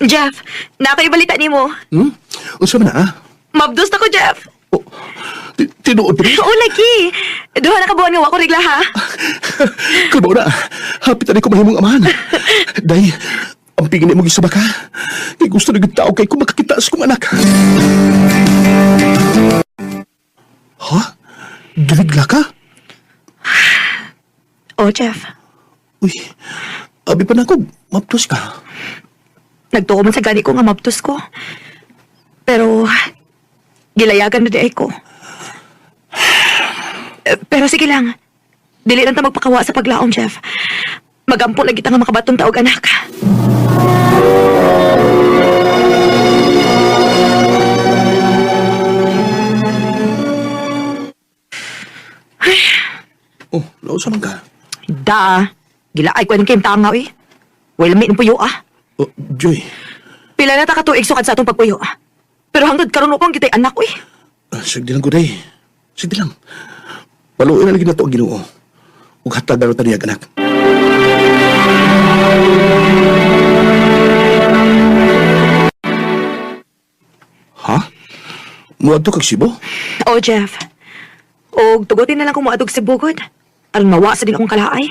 Jeff, nakaibalitan nimo. Hmm? Unsa man na, ah? Mabdos na ko, Jeff. Oh, tinuod ba? Oo, lagi. Duha na ka buwan nga wa ko regla, ha? Kalbo na. Hapit na ko mahimong amahan. Day, ang pingin mo gisaba ka. Kay gusto na gyud tao kay kung makakita sa kong anak. Ha? Girigla ka? Oh, Jeff. Uy, abi pa na ako, maptos ka. Nagtuo man sa gani ko nga mabdos ko. Pero, gilayagan na di ay ko. Eh, pero sige lang. Dili lang ta magpakawa sa paglaom, Jeff. Magampo lagi ta nga makabatong taog anak. Oh, nausa man ka. Da, gilaay ko anong kayong tanga, eh. Wala may puyo, ah. Oh, Joy, Pila na ta katuig sukad sa atong pagpuyo, ah. Pero hangtod karon upang kita'y anak, eh. sige lang ko, day. Sige lang. Paluin na lagi na to ang Ginoo. Ug hatag na ta niya, anak. Ha? Muadto kag Cebu? Oh, Jeff. Og tugutin na lang kung muadog sa bugod. Aron mawa sa din akong kalaay.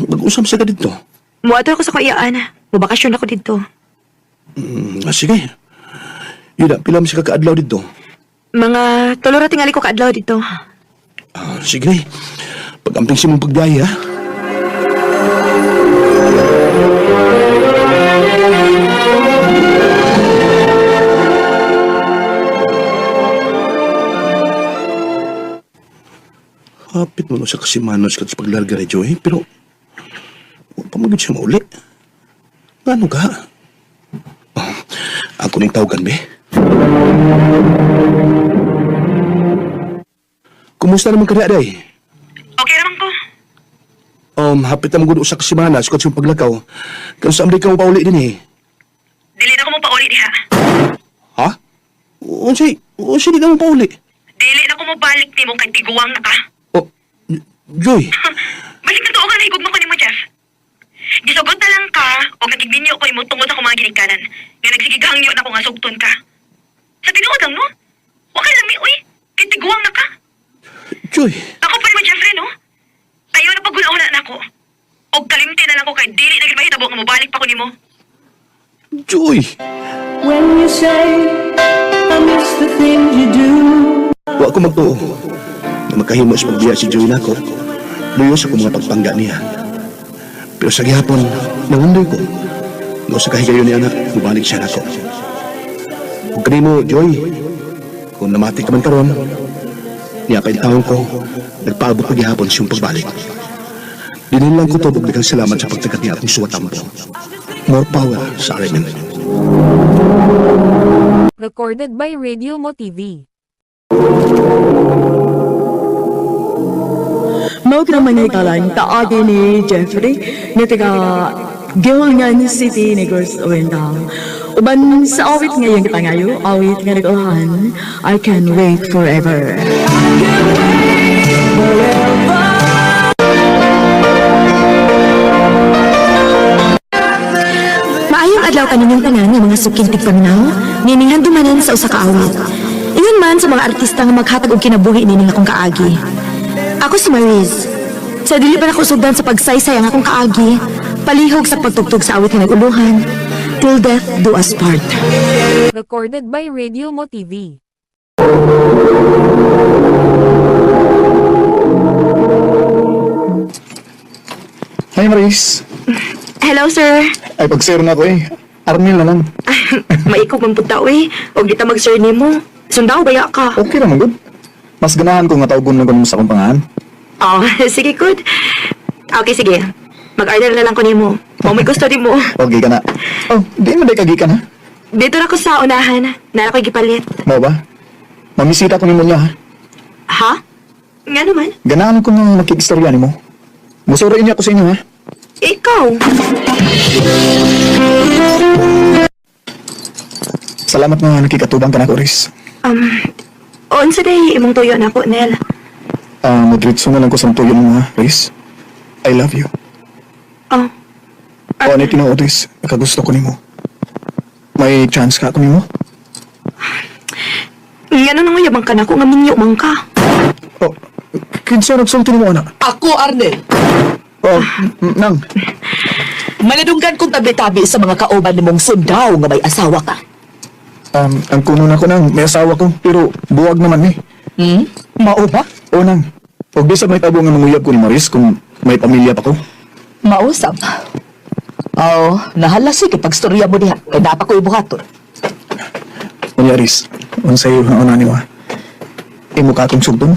Mag-usam sa ka dito. Muadto ako sa kaiyaan. Mubakasyon ako dito. Sige. Yun na, pila mo siya kakaadlaw dito. Mga tulo ra tingali ko kaadlaw dito. Ah, sige. Pag-amping si mong pagbiyahe, ha? Hapit mo no sa kasimanos ka sa paglarga ni Joey, pero wa pa magod siya mauli. Ngano ka? Oh, ako ning tawagan, be. Kumusta naman ka na, Day? Okay naman ko. Hapit na magud usa ka semana sa yung paglakaw. Kano sa Amerika mo pauli din eh. Dili na ko mo pauli diha. Ha? Unsay, unsay di ka mo pauli? Dili na ko mo balik nimo kay tiguang na ka. Oh, Joy. Balik na tuogan na higugma ko nimo, Jeff. Gisugot na lang ka o nagigminyo ko imo tungod ako mga ginikanan. Nga nagsigigangyo na ko nga sugton ka. Sa tinuod lang, no? Wa kay lami, uy. Kay tiguang na ka. Joy. Ako pa nimo, Jeffrey, no? Ayaw na pagulaw na nako. Og kalimti na lang ko kay dili na gid mahitabo nga mobalik pa ko nimo. Joy. When you say I miss the things you do. Wa ko magtuo na makahimo sa pagbiya si Joy nako. Luyo sa akong mga pagpangga niya. Pero sa gihapon, nangandoy ko. Nga sa kahigayon ni anak, mubalik siya nako. Kung kanimo, Joy, kung namati ka man karon, niya pa taon ko, nagpaabot pa gihapon siyang pagbalik. Dinin lang ko to, daghang salamat sa pagtagat niya akong suwatampo. More power sa RMN. Recorded by Radio Mo TV. Mao ka naman ikalan, kaagi ni Jeffrey, nga taga Gilngan City, Negros Oriental. Uban sa awit ngayong kitangayo, awit nga nag-uhan, I Can Wait Forever. Maayong adlaw kaninyong tanan nga mga suking tigpaminaw, nining handumanan sa usa ka awit. Ingon man sa mga artista nga maghatag og kinabuhi nining akong kaagi. Ako si Mariz. Sa dili pa nako sugdan sa pagsaysay ang akong kaagi, palihog sa pagtugtog sa awit nga naguluhan, Till Death Do Us Part. Recorded by Radio Mo TV. Hi, Maris. Hello, sir. Ay, pag-zero na ako eh. Arnel na lang. Maikog man pud ta oy. Og di ta mag-sir nimo. Sundaw baya ka. Okay naman, good. Mas ganahan ko nga tawagon lang ko sa akong pangalan. Oh, sige, good. Okay, sige. Mag-order na lang ko nimo. Mao may gusto nimo. Okay ka na. Oh, di mo day kagikan ha? Dito na ko sa unahan. Nara ko'y gipalit. Mao ba? Mamisita ko nimo niya ha? Ha? Nga naman. Ganahan ko nga makikistorya nimo. Musuro niya ko sa inyo ha? Ikaw. Salamat nga nakikatubang ka na ko, Riz. Unsa day imong tuyo na ko, Nel. Ah, modritso na lang ko sa tuyo mo ha, Riz. I love you. Oh. O ano tinuod, Riz? Nakagusto ko nimo. May chance ka ako nimo? Nga nang yabang ka na ko, nga minyo man ka. Oh, kinsa nagsulti nimo ana? Ako, Arnel. Oh, nang. Maladunggan kong tabi-tabi sa mga kauban nimong sundaw nga may asawa ka. Ang kuno na ko nang, may asawa ko, pero buwag naman eh. Hmm? Mao ba? O nang, og di sa may tabo nga manguyab ko ni Maris kung may pamilya pa ko. Mausap. Oo, nahala sige pagstorya mo diha. Kay dapat ko ibuhaton. Unya Riz, unsay ang una nimo ha? Imo ka akong sugdon?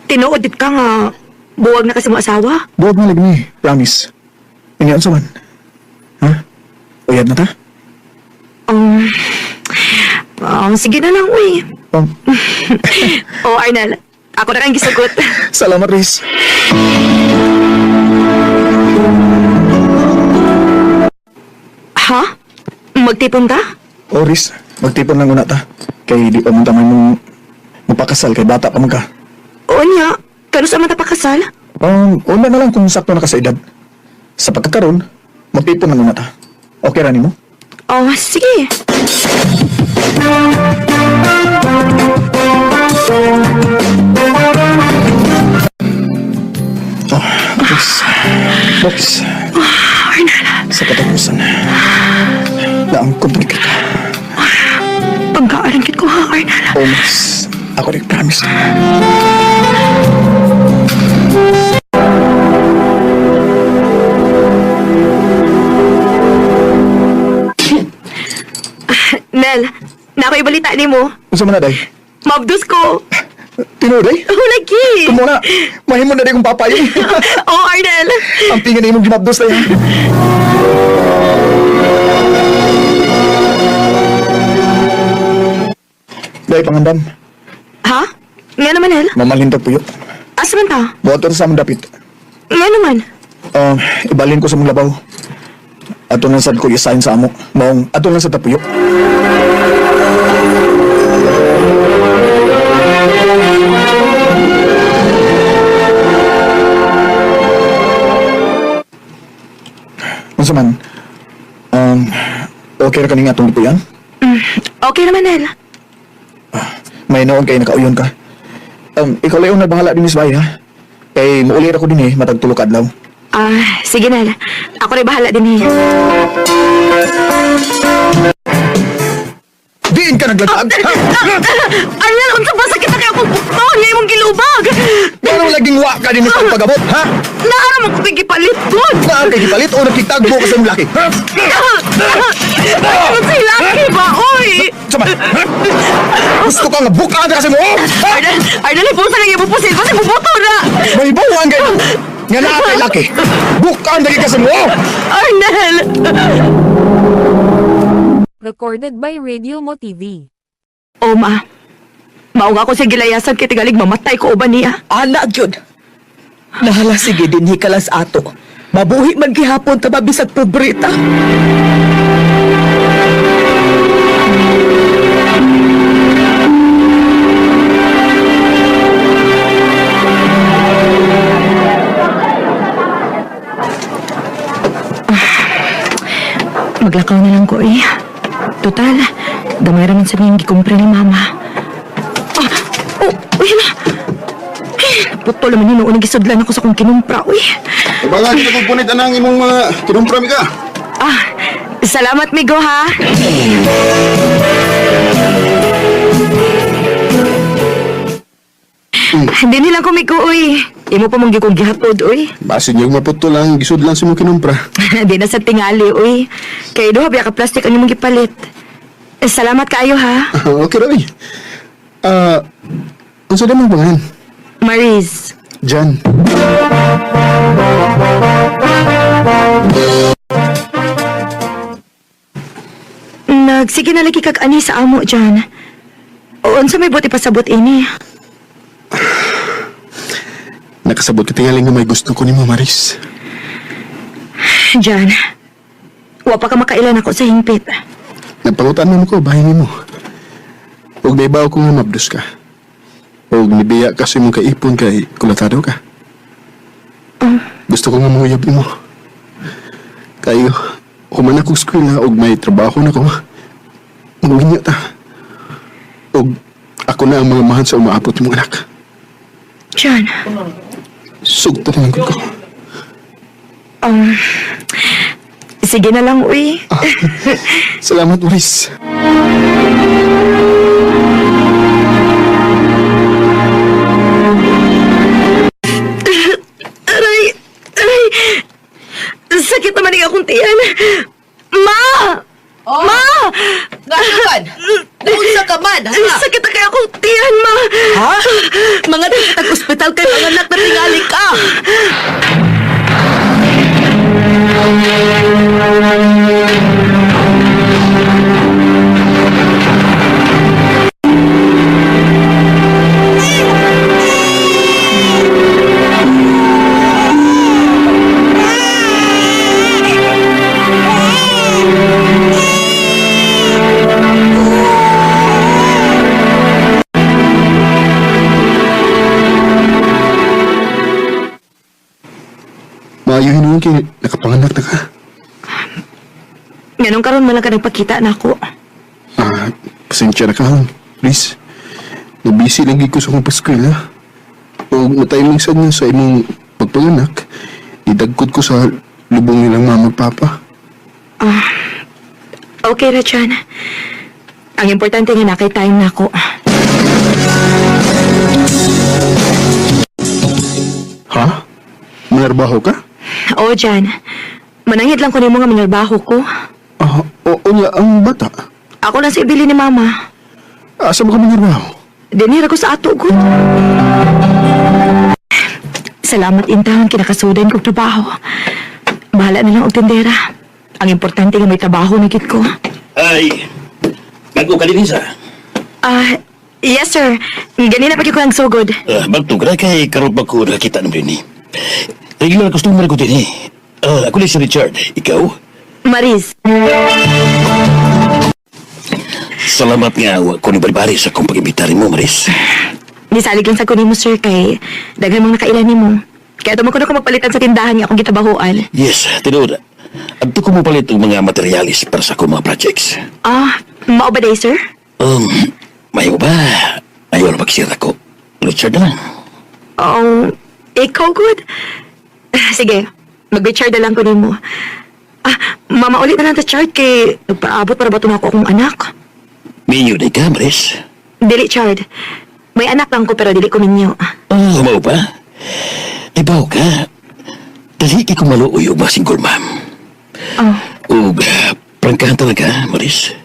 Tinuod dit ka nga buwag na kasi mo asawa. Buwag na lagi ni, promise. Unya unsa man? Ha? Uyab na ta? Um, sige na lang, uy. Oh. Oh, Arnel, ako na kang gisugot. Salamat, Riz. Ha? Magtipon ta? O Riz, magtipon lang una ta. Kay di pa man tamay mong mapakasal kay bata pa man ka. Oo niya. Kano sa man ta pakasal? Una na lang kung sakto na ka sa edad. Sa pagkakaroon, magtipon lang una ta. Okay ra nimo? Oh, sige. Oh, Riz. Box. Sa katapusan, naangkon na kita. Pagkaarangkit ko ha, Arnel. Oh, Maris. Ako rin promise. Nel, na ako'y balita ni mo. Unsa man na, day? Mabdus ko. Tinuod, day? Oh, lagi. Kumuna, mahimo na day kong papayo. Oh, Arnel. Ang tingin na imong ginabdos na yan. Day, pangandam. Ha? Nga naman, Nel. Mamalhin tag puyo. Asa man ta? Buhaton sa among dapit. Nga naman. Ibalin ko sa mong labaw. Ato lang sad ko i-sign sa amo. Maong ato lang sa tapuyo. Unsa man? Okay ra kani nga atong gipuyan? Okay naman, Nel. May noon kay nakauyon ka. Ikaw lang yung nagbahala din, Miss Bay, ha? Kay muuli ra ko din eh, matag tulo ka adlaw. Ah, sige, Nel. Ako rin bahala din eh. Diin ka naglatag! Ha? Arnel, unsa ba sakit na kaya akong bukton? Nga imong gilubag! Pero laging wa ka din sa pagabot, ha? Naara mo kong gipalit gud! Naa kay gipalit o nakitagbo ka sa imong laki, ha? Ano si laki ba, oy? Sama, ha? Gusto ka nga bukaan ka sa mo, oh! Ha? Arnel, Arnel, ipusa lang ipupusil ko sa bubuto na! May buwan kayo! Nga naa kay laki! Bukaan lagi ka sa mo, oh! Arnel! Recorded by Radio Mo TV. O, ma. Mao nga ako sa gilayasan kay tingalig mamatay ko uban niya. Ana gyud. Nahala sige dinhi ka lang sa ato. Mabuhi man gihapon ta bisag pobreta. Maglakaw na lang ko eh. Total, gamay raman sa niyang gikumpre ni mama. Ah, oh, uy na. Eh, Naputol naman yun noon gisudlan ako sa kong kinumpra, uy. Baka kita kong punit anang imong mga kinumpra mi ka. Ah, salamat, Migo, ha? Hindi nila ko, Migo, uy. Imo pa mong gikong gihatod, uy. Basin yung maputol lang, gisud lang sa imong kinumpra. Di na sa tingali, uy. Kay duha biya ka plastic ang imong gipalit. Eh, salamat kaayo, ha? Okay ra oy. Ah, unsa di mong pangalan? Maris. Jan. Nagsige na lagi kag ani sa amo dyan. O unsa may buti pasabot ini? Nakasabot ka tingali nga may gusto ko nimo, Maris. Diyan. Wa pa ka makailan ako sa hingpit. Nagpangutan man ko, bahin nimo. Ug naibaw ko nga mabdos ka. Ug nibiya ka sa imong kaipon kay kulatado ka. Gusto ko nga manguyab nimo. Kayo, human ako eskwela ug may trabaho na ko. Magunya ta. Ug ako na ang mga mahan sa umaabot imong anak. Diyan. Sugto na lang gud ko. Sige na lang, uy. Salamat, Maris. Aray! Aray! Sakit naman ang akong tiyan. Ma! Oh. Ma! Nga Naunsa ka man, ha? Sakit na kaya akong tiyan, ma! Ha? Mga tag ospital kay mga anak na tingali ka. Maayo hinuon kay nakapanganak na ka. Nganong karon man lang ka nagpakita na ako. Ah, pasensya na ka, hon. Please. Nabisi lang gid ko sa akong paskwela. O matay mong sad nga sa imong pagpanganak, idagkot ko sa lubong nilang mama ug papa. Ah, okay ra, Chan. Ang importante nga na kay time na ako. Ha? Manarbaho ka? Oo, Jan. Manangit lang ko nimo nga manarbaho ko. Ah, o unya ang bata. Ako lang sa ibili ni Mama. Asa mo ka manarbaho? Dinira ko sa ato, gud. Salamat intang kinakasudan kog trabaho. Bahala na lang og tindera. Ang importante nga may trabaho na gid ko. Ay, bago ka din sa. Ah, yes sir. Ganina pa gyud ko ang sugod. Bagto ka kay karon pa ko nakita ng bini. Regular customer ko din eh. Ah, ako ni si Richard. Ikaw? Maris. Salamat nga wa ko ni Barbari sa akong pag-imbita mo, Maris. Nisalig lang sa kunin mo, sir, kay daghan mong nakailan nimo. Kaya tumo ko na ko magpalitan sa tindahan nga akong gitabahuan. Yes, tinuod. Adto ko mo palit og mga materialis para sa akong mga projects. Ah, mao ba day, sir? Mayo ba? Ayaw na magsira ko. Richard na lang. Oh, ikaw good. Sige, mag-Richard na lang ko nimo. Ah, mama ulit na lang ta Chard kay nagpaabot para ba ako akong anak. Minyo di ka, Maris. Dili, Chard. May anak lang ko pero dili ko minyo. Oh, mao ba? Ibaw ka. Dali kay kong maluoy og mga single ma'am. Oh, Ug prangkahan talaga, Maris.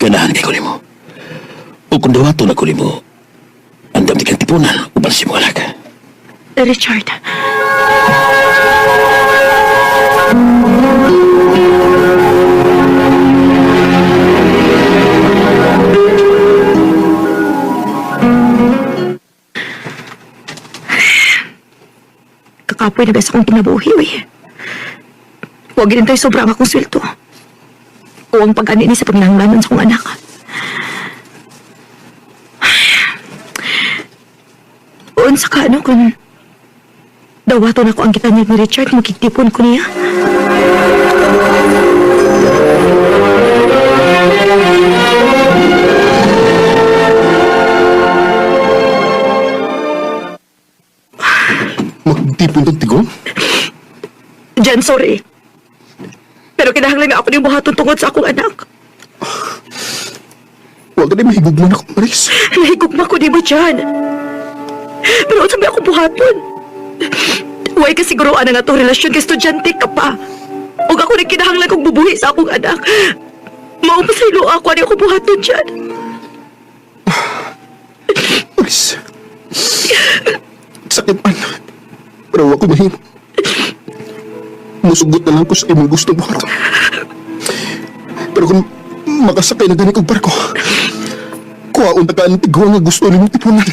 Ganahan kay ko nimo. Ug kung dawaton ako nimo, andam di kang tipunan uban si mo anak. Richard. Kakapoy na ba sa akong kinabuhi, uy. Huwag rin tayo sobrang akong sweldo. O ang pag-ani ni sa panginahanglanon sa akong anak. Unsa ka ano kung dawaton ako ang kitanyag ni Richard, makigtipon ko niya. Magtipon tong tigong? Jen, sorry. Pero kinahanglan nga ako niyong buhaton tungod sa akong anak. Huwag ka na mahigugman ako, Maris. Nahigugma ko nimo, Jan. Pero unsa may akong buhaton? Huwag ka siguro ana nga itong relasyon kay estudyante ka pa. Ug ako na kinahanglan kong bubuhi sa akong anak. Mao pa sa ilo ako ani ako buhaton, Jan. Maris. Sakit man. Pero ako mahimo. Musugot na lang ko sa imong gusto buhaton. Pero kung makasakay na gani kog barko, kuhaon ta ka ang tigwa nga gusto nimong tipunan.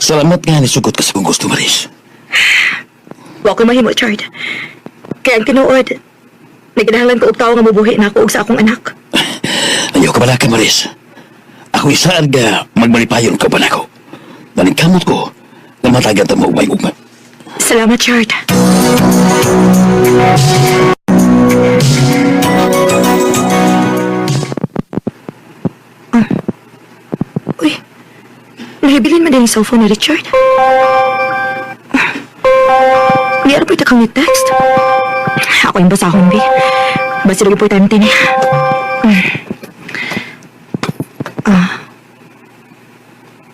Salamat nga nisugot ka sa kong gusto, Maris. Wa ko mahimo, Chard. Kaya ang tinuod, nagkinahanglan ko og tawo nga mubuhi na ako og sa akong anak. Ayaw ka balaka, Maris. Ako isaan ka magmalipayon ka pa nako. Naningkamot ko na matagan ta mo umay ugma. Salamat, Chard. Ah. Uy, nahibilin man din yung cellphone ni Richard. Ah. May ano po ito kang ni-text? Ako yung basahon, bi. Basta lagi po time tin. Ah.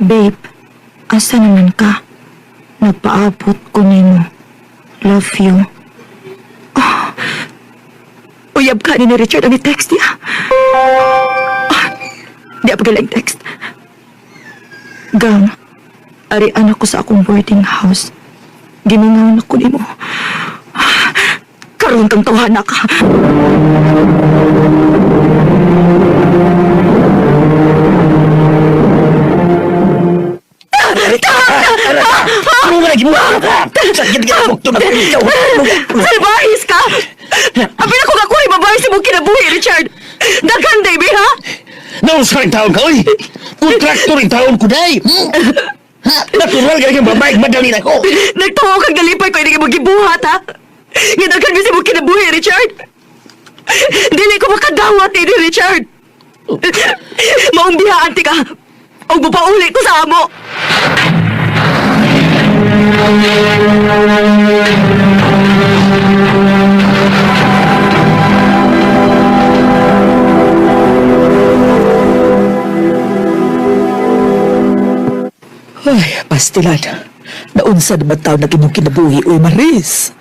Babe, asa naman ka? Nagpaabot ko nimo. Love you. Oh. Uyab ka ni Richard ang text niya. Ah, di pa galing text. Gang, ari anak ko sa akong boarding house. Gimingaw na ko nimo. Ah, Karon kang tawhana ka. Ano nga lagi mo? Sakit ka bukto na ikaw. Salbahis ka! Abi na ko kakuha babae sa mong kinabuhi, Richard! Daghan, baby, ha? Naon sa rin taon ka, oy! Kontraktor rin taon ko, day! Ha? Natural ka yung babae, madali na ko! Nagtuo kang galipay ko, hindi ka mo gibuhat, ha? Nga daghan mi sa mong kinabuhi, Richard! Dili ko makadawat ini, Richard! Maong bihaan ti ka! Og mupauli ko sa amo! Ay, pastilan. Naunsa naman taon na imong kinabuhi, uy Maris.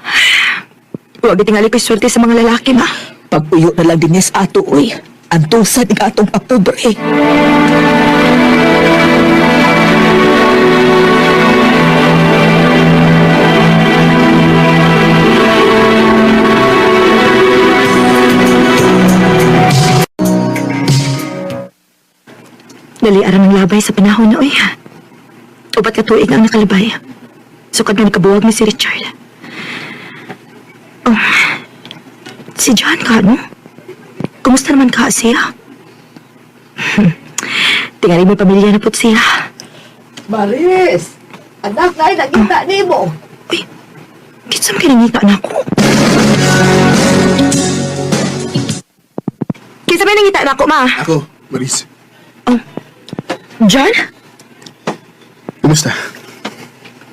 Huwag tingali ko'y swerte sa mga lalaki, ma. Pag-uyo na lang din niya sa ato, uy. Antusan ing atong papobre. aram ang labay sa panahon na, uy. 4 ka tuig na ang nakalabay. Sukad nga nakabuwag ni si Richard. Oh, si John ka, no? Kumusta naman ka siya? Tingali may pamilya na po siya. Maris! Anak, na nakita ni mo. Kinsa man kinangita na ako? Kinsa man nangita na ako, ma? Ako, Maris. John? Kumusta?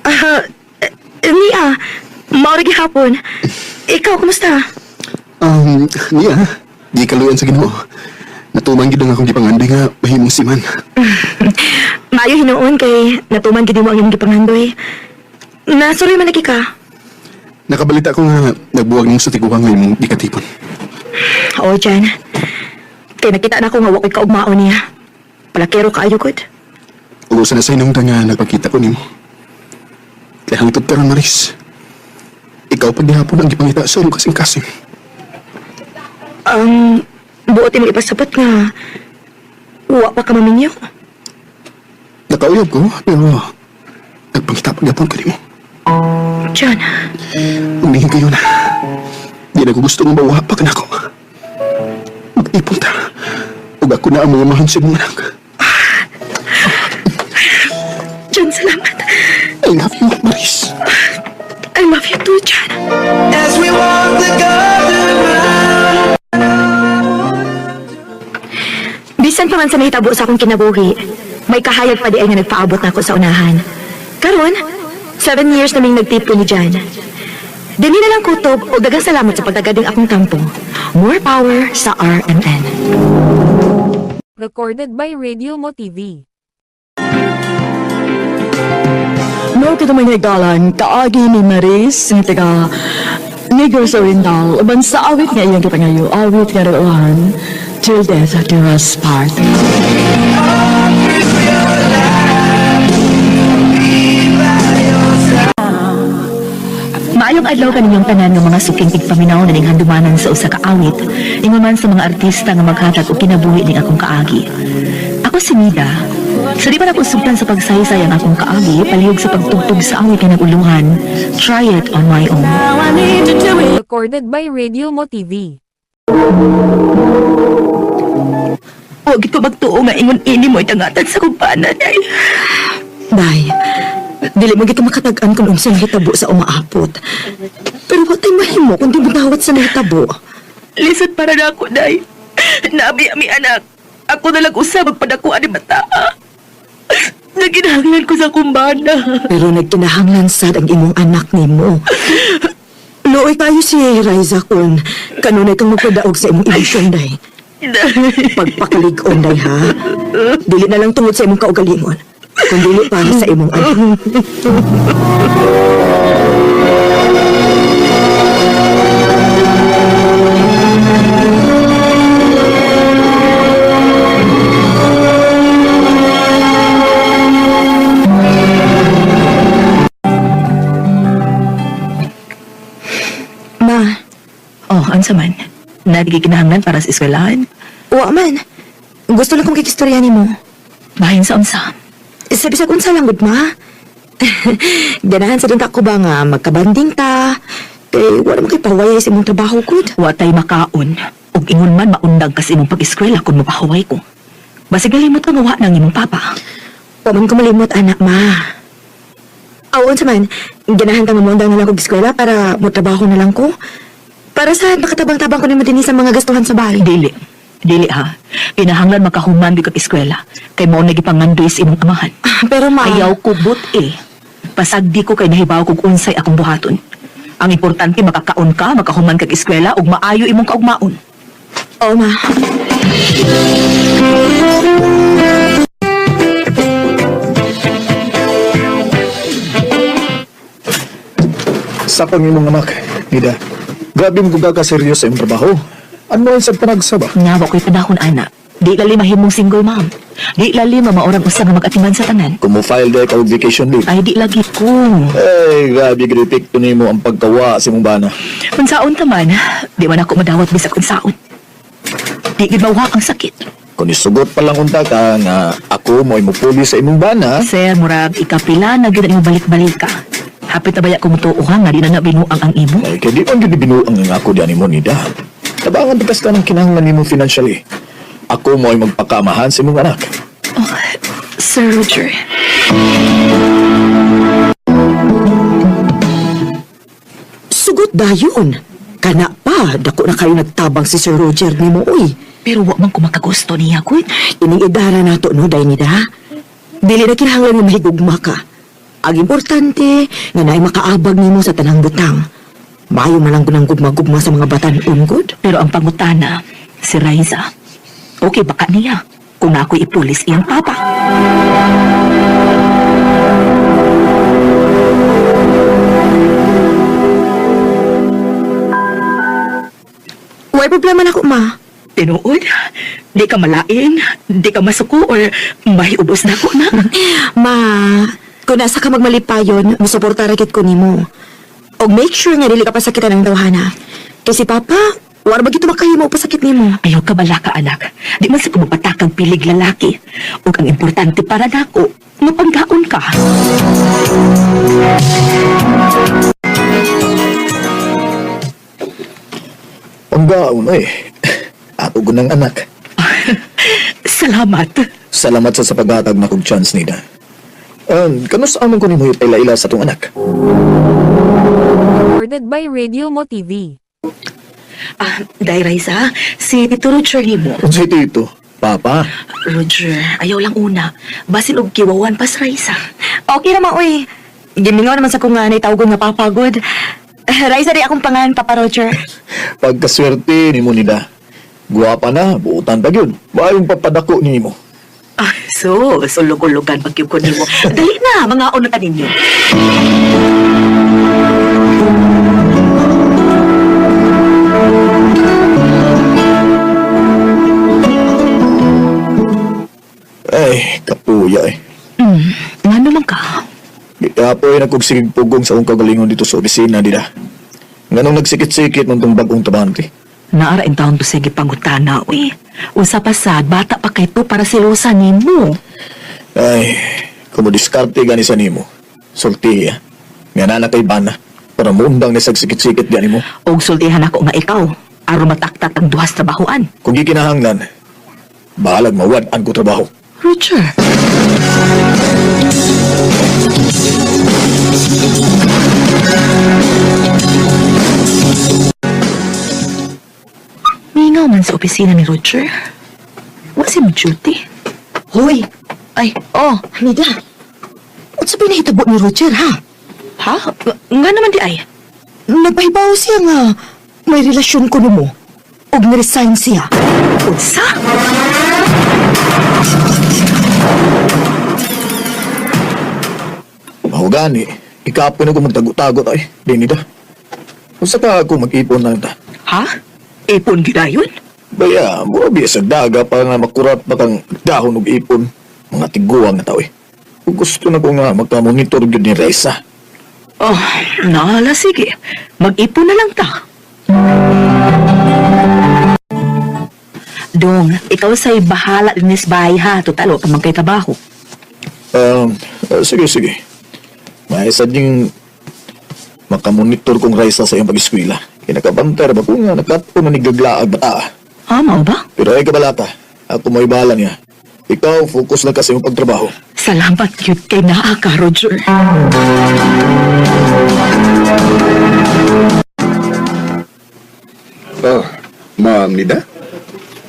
Ah, Nia, maura gihapon. Ikaw, kumusta? Niya, di kaluyan sa Ginoo. Natuman gid ang akong gipangandoy nga mahimong siman. Maayo hinuon kay natuman gid mo ang imong gipangandoy. Nasuroy man lagi ka. Nakabalita ko nga nagbuwag nimo sa tiguang nga imong gikatipon. Oo, Jan. Kay nakita na ko nga wa ko'y kaugmaon niya. Palakero kaayo gud. Ug usa na sa inong nga nagpakita ko nimo. Kay hangtod karon Maris. Ikaw pag gihapon ang gipangita sa imong kasing-kasing. Buot imong ipasabot nga wa pa ka maminyo. Nakauyab ko, pero nagpangita pag gihapon ko nimo. John, Umihin kayo na. Di na ko gusto nga mawala pa ka nako. Mag-ipon ta. Ug ako na ang mga mahon sa imong anak. John, salamat. I love you, Maris. I love you too, John. As we walk the garden round. Bisan pa man sa nahitabo sa akong kinabuhi, may kahayag pa di ay nga nagpaabot na ako sa unahan. Karon, 7 years naming nagtipo ni Jan. Dili na lang kutob o dagang salamat sa pagtagading akong tampo. More power sa RMN. Recorded by Radio Mo TV. No, kita mga higalan, kaagi ni Maris, nga taga Negros Oriental, uban sa awit nga iyang gipangayo, awit nga rauhan, till death do us part. Maayong adlaw kaninyong tanan nga mga suking tigpaminaw na ning handumanan sa usa ka awit, ingon man sa mga artista nga maghatag og kinabuhi ning akong kaagi. Ako si Mida. Sa di pa nako sugtan sa pagsaysay ang akong kaagi, palihog sa pagtugtog sa awit nga naguluhan. Try it on my own. Recorded by Radio Mo TV. Huwag ko magtuo nga ingon ini mo itangatan sa kumpanan ay. Day, dili mo gito makatag-an kung unsa nahitabo sa umaapot. Pero wa tay mahimo kung di mo dawat sa nahitabo. Lisod para na ako, day. Nabi ami anak. Ako na lang usab magpadakuan ni bata. Naginahanglan ko sa kumbana. Pero nagkinahanglan sad ang imong anak nimo. Luoy kayo si Riza kung kanunay kang magpadaog sa imong ilusyon, day. Pagpakalig-on, day, ha? Dili na lang tungod sa imong kaugalingon, kung dili para sa imong anak. Ma, Oh, ansa man? Nagkikinahanglan para sa eskwelahan? wa man. Gusto lang kong kikistorya nimo. Bahin sa unsa? Sa bisag unsa lang gud ma. Ganahan sa dunta ko ba nga magkabanding ta. Kay wala man kay pawayay sa imong trabaho gud. Wa tay makaon. Ug ingon man maundag kas imong pag-eskwela kung mapahuway ko. Basig nalimot ka nga wa nang imong papa. Wa man ko malimot anak ma. Aw unsa man, ganahan ka nga moundang na lang kog eskwela para mo trabaho na lang ko. Para sa makatabang-tabang ko nimo dinhi sa mga gastuhan sa bahay. Dili. Dili ha. Kinahanglan makahuman di kag eskwela. Kay mao na gipangandoy sa imong amahan. Ah, pero ma, Ayaw ko but eh. Pasagdi ko kay nahibaw kog unsay akong buhaton. Ang importante makakaon ka, makahuman kag eskwela ug maayo imong kaugmaon. Oo ma. Sa pang imong anak, Nida. Grabe mo ka seryoso sa imong trabaho. Ano ang sa panagsaba? Nga wa ko'y panahon ana. Di lali mahimong single mom. Di lali mamaorang usa nga mag-atiman sa tanan. Kung mo-file dahil ka og vacation leave. Ay di lagi ko. Ay, grabe gid epekto nimo ang pagkawa sa imong bana. Unsaon ta man, di man ako madawat bisag unsaon. Di gid mawha ang sakit. Kung isugot pa lang unta ka nga ako mo'y mupuli sa imong bana. Sir, murag ikapila na gyud ang imong balik-balik ka. Hapit na baya kung mutuo ha nga di na na binuang ang imo. Ay, kay di man gyud binuang ang ako diyan nimo nida. Tabangan tikas ka ng kinahanglan nimo financially. Ako mo'y magpakaamahan sa imong anak. Oh, Sir Roger. Sugot dayon. Kana pa, dako na kayo nagtabang si Sir Roger nimo oy. Pero wa man ko makagusto niya, kuy. Ining idara nato no, day nida. Dili na kinahanglan nga mahigugma ka. Ang importante, nga naay makaabag nimo sa tanang butang. Maayo man lang kunang gugma-gugma sa mga batan-on, good. Pero ang pangutana, si Raisa, okay ba ka niya kung ako'y ipulis iyang papa? Way problema na ko, ma. Tinuod, di ka malain, di ka masuko or mahiubos na ko na. Ma, kung nasa ka magmalipayon, musuporta ra gid ko nimo. Og make sure nga dili ka pasakitan ang tawhana. Kay si Papa, wala ba gito makahimo og pasakit nimo? Ayaw ka bala ka, anak. Di man sa kumapatakang pilig lalaki. Ug ang importante para nako, mapanggaon ka. Panggaon eh. Ato ko ng anak. Salamat. Salamat sa paghatag na kong chance nida. Kanus amon ko nimo ila sa tong anak. Recorded by Radio Mo TV. Ah, Day Raisa, si Tito Roger nimo. Unsay tito? Papa. Roger, ayaw lang una. Basin og kiwawan pas Raisa. Okay naman, uy. Gimingaw naman sa kung nga tawgon nga Papa, good. Raisa di akong pangalan, Papa Roger. Pagkaswerte nimo nida. Guwapa na, buutan pa gyud. Maayong papadako nimo. Ah, so, sulog-ulugan pag ko nimo. Dali na, mga una ka ninyo. Ay, kapuya eh. Ngano man ka? Gikapoy na kog sigig pugong sa akong kagalingon dito sa opisina nida. Nganong nagsikit-sikit man tong bagong tabante. Naara in taon to sige pangutana, uy. Usa pa sad, bata pa kay to para silusa nimo. Ay, kung diskarte gani sa nimo. Sultiya. Nga na kay bana. Para muundang ni sagsikit-sikit gani mo. Og sultihan ako nga ikaw, aron mataktak ang duhas trabahoan. Kung gikinahanglan, bahalag mawad-an ko trabaho. Roger. Mingaw man sa opisina ni Roger. Wa si mo duty. Hoy, Ay, oh. Nida. Unsa ba nahitabo ni Roger, ha? Ha? Nga naman di ay. Nagpahibaw siya nga may relasyon ko nimo. Og niresign siya. Unsa? Mahugani, ikapoy na ko magtago-tago ay. Dinida. Usa ka ako mag-ipon na ta. Ha? Ipon gyud Baya, mura biya sa daga para nga makurat pa kang dahon og ipon. Mga tiguang na tao eh. Kung gusto na ko nga magka-monitor gyud ni Reza. Oh, nala sige. Mag-ipon na lang ta. Dong, ikaw sa'y bahala dinis bahay ha. Total, wa ka man kay trabaho. Sige, sige. May isa ding makamonitor kong Reza sa iyong pag-eskwela. Kinakabanter ba kung nga nakato na nigaglaag bata. Ah, mao ba? Pero ay kabalata, ako mo'y bahala niya. Ikaw, focus lang ka sa iyong pagtrabaho. Salamat yun kay naa ka, Roger. Oh, Ma'am Nida?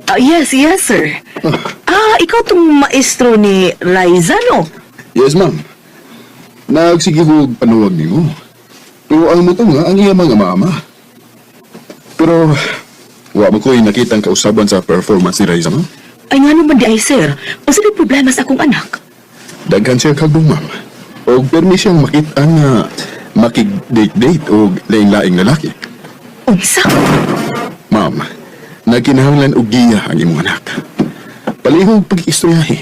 Ah, yes, yes, sir. Ah, ikaw tong maestro ni Liza, no? Yes, ma'am. Nagsige ko og panuwag nimo. Pero ang muto nga ang iya mga mama. Pero wa mo ko'y nakitang kausaban sa performance ni Raisa, ma'am. Ay, nga naman di ay, sir. Unsa may problema sa akong anak? Daghan siya kagbong, ma'am. Og permi siyang makita nga makig-date-date og laing-laing lalaki. Unsa? Ma'am, nagkinahanglan og giya ang imong anak. Palihog pag-istoryahe.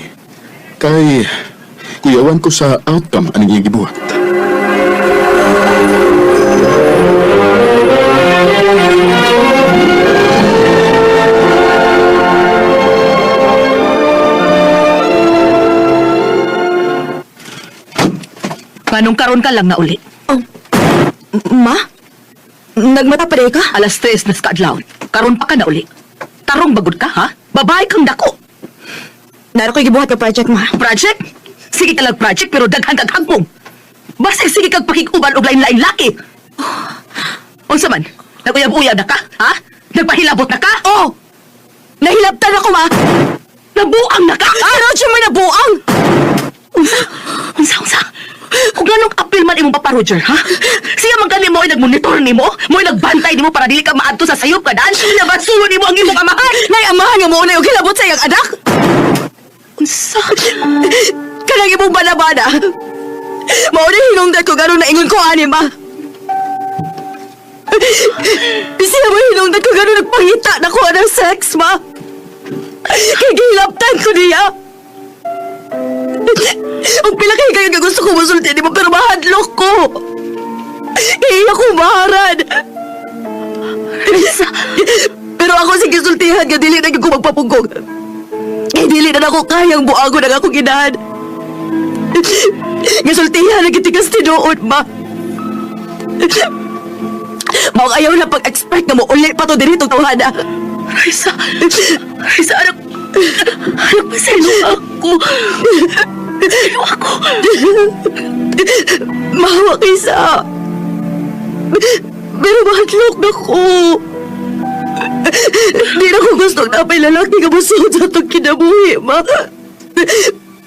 Kay kuyawan ko sa outcome aning iyang gibuhat. Nganong karon ka lang na uli? Oh, ma? Nagmata pa ka? 3:00 na sa kaadlaw. Karon pa ka na uli. Tarong bagod ka, ha? Babae kang dako. Naro ko'y gibuhat nga project, ma. Project? Sige ka lang project pero daghan kag hagpong. Basta sige kag pakig-uban og lain-lain laki. Unsa man? Naguyab-uyab na ka, ha? Nagpahilabot na ka? Oh! Nahilabtan ako, ma! Nabuang na ka, ha? Si Roger may nabuang! Unsa? Unsa, unsa? Kung anong apil man imong Papa Roger, ha? Siya man gani mo ay nagmonitor nimo, mo ay nagbantay nimo para dili ka maadto sa sayop ka daan. Nabasulo nimo ang imong amahan. Nay, amahan nga mo unay og hilabot sa iyang anak! Unsa? Kanang imong banabana! Mao ni hinungdan ko ganong naingon ko ani, ma! Siya mo hinungdan ko ganong nagpangita na ko ng sex, ma! Kay gihilabtan ko niya! Ang pila kay kayo nga gusto ko musulti nimo pero mahadlok ko! Kay iya ko maharan! Pero ako sige gisultihan nga dili na gyud ko magpapugong. Kay dili na nako kayang buagon ang akong inahan. Gisultihan na gitigas tinuod, ma. Mao ayaw na pag-expect nga mo uli pa to diri tong tawhana. Raisa, Raisa, anak, anak, paselo ako. Paselo ako. Mahawa kaysa. Pero mahadlok na ko. Di na ko gusto na may lalaki nga musuod sa atong kinabuhi, ma.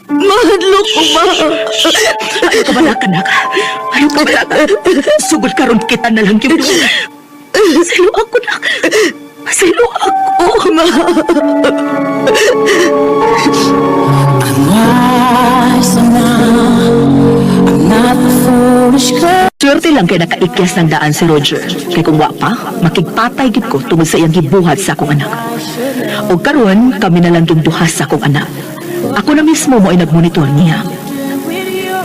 Mahadlok ko, ma. Ayaw ka balaka, anak. Ayaw ka balaka. Sugod karon kita na lang yun. Paselo ako, nak. Paselo ako, ma. I'm wiser now. I'm not the foolish girl. Swerte lang kay nakaikyas ng daan si Roger. Kay kung wa pa, makigpatay gid ko tungod sa iyang gibuhat sa akong anak. O karon kami na lang yung duha sa akong anak. Ako na mismo mo ay nagmonitor niya.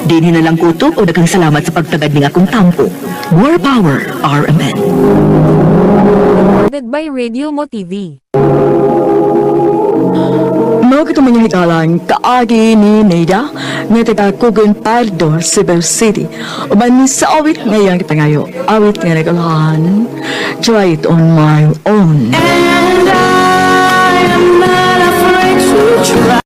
Dinhi na lang kutob o daghang salamat sa pagtagad ning akong tampo. More power, RMN. Recorded by Radio Mo TV. Mao kitong mga higalang kaagi ni Neda nga taga Kugon Pardo, Cebu City. Uban ni sa awit ngayang kitangayo. Awit nga nagulahan. Try it on my own. And I am not afraid to try.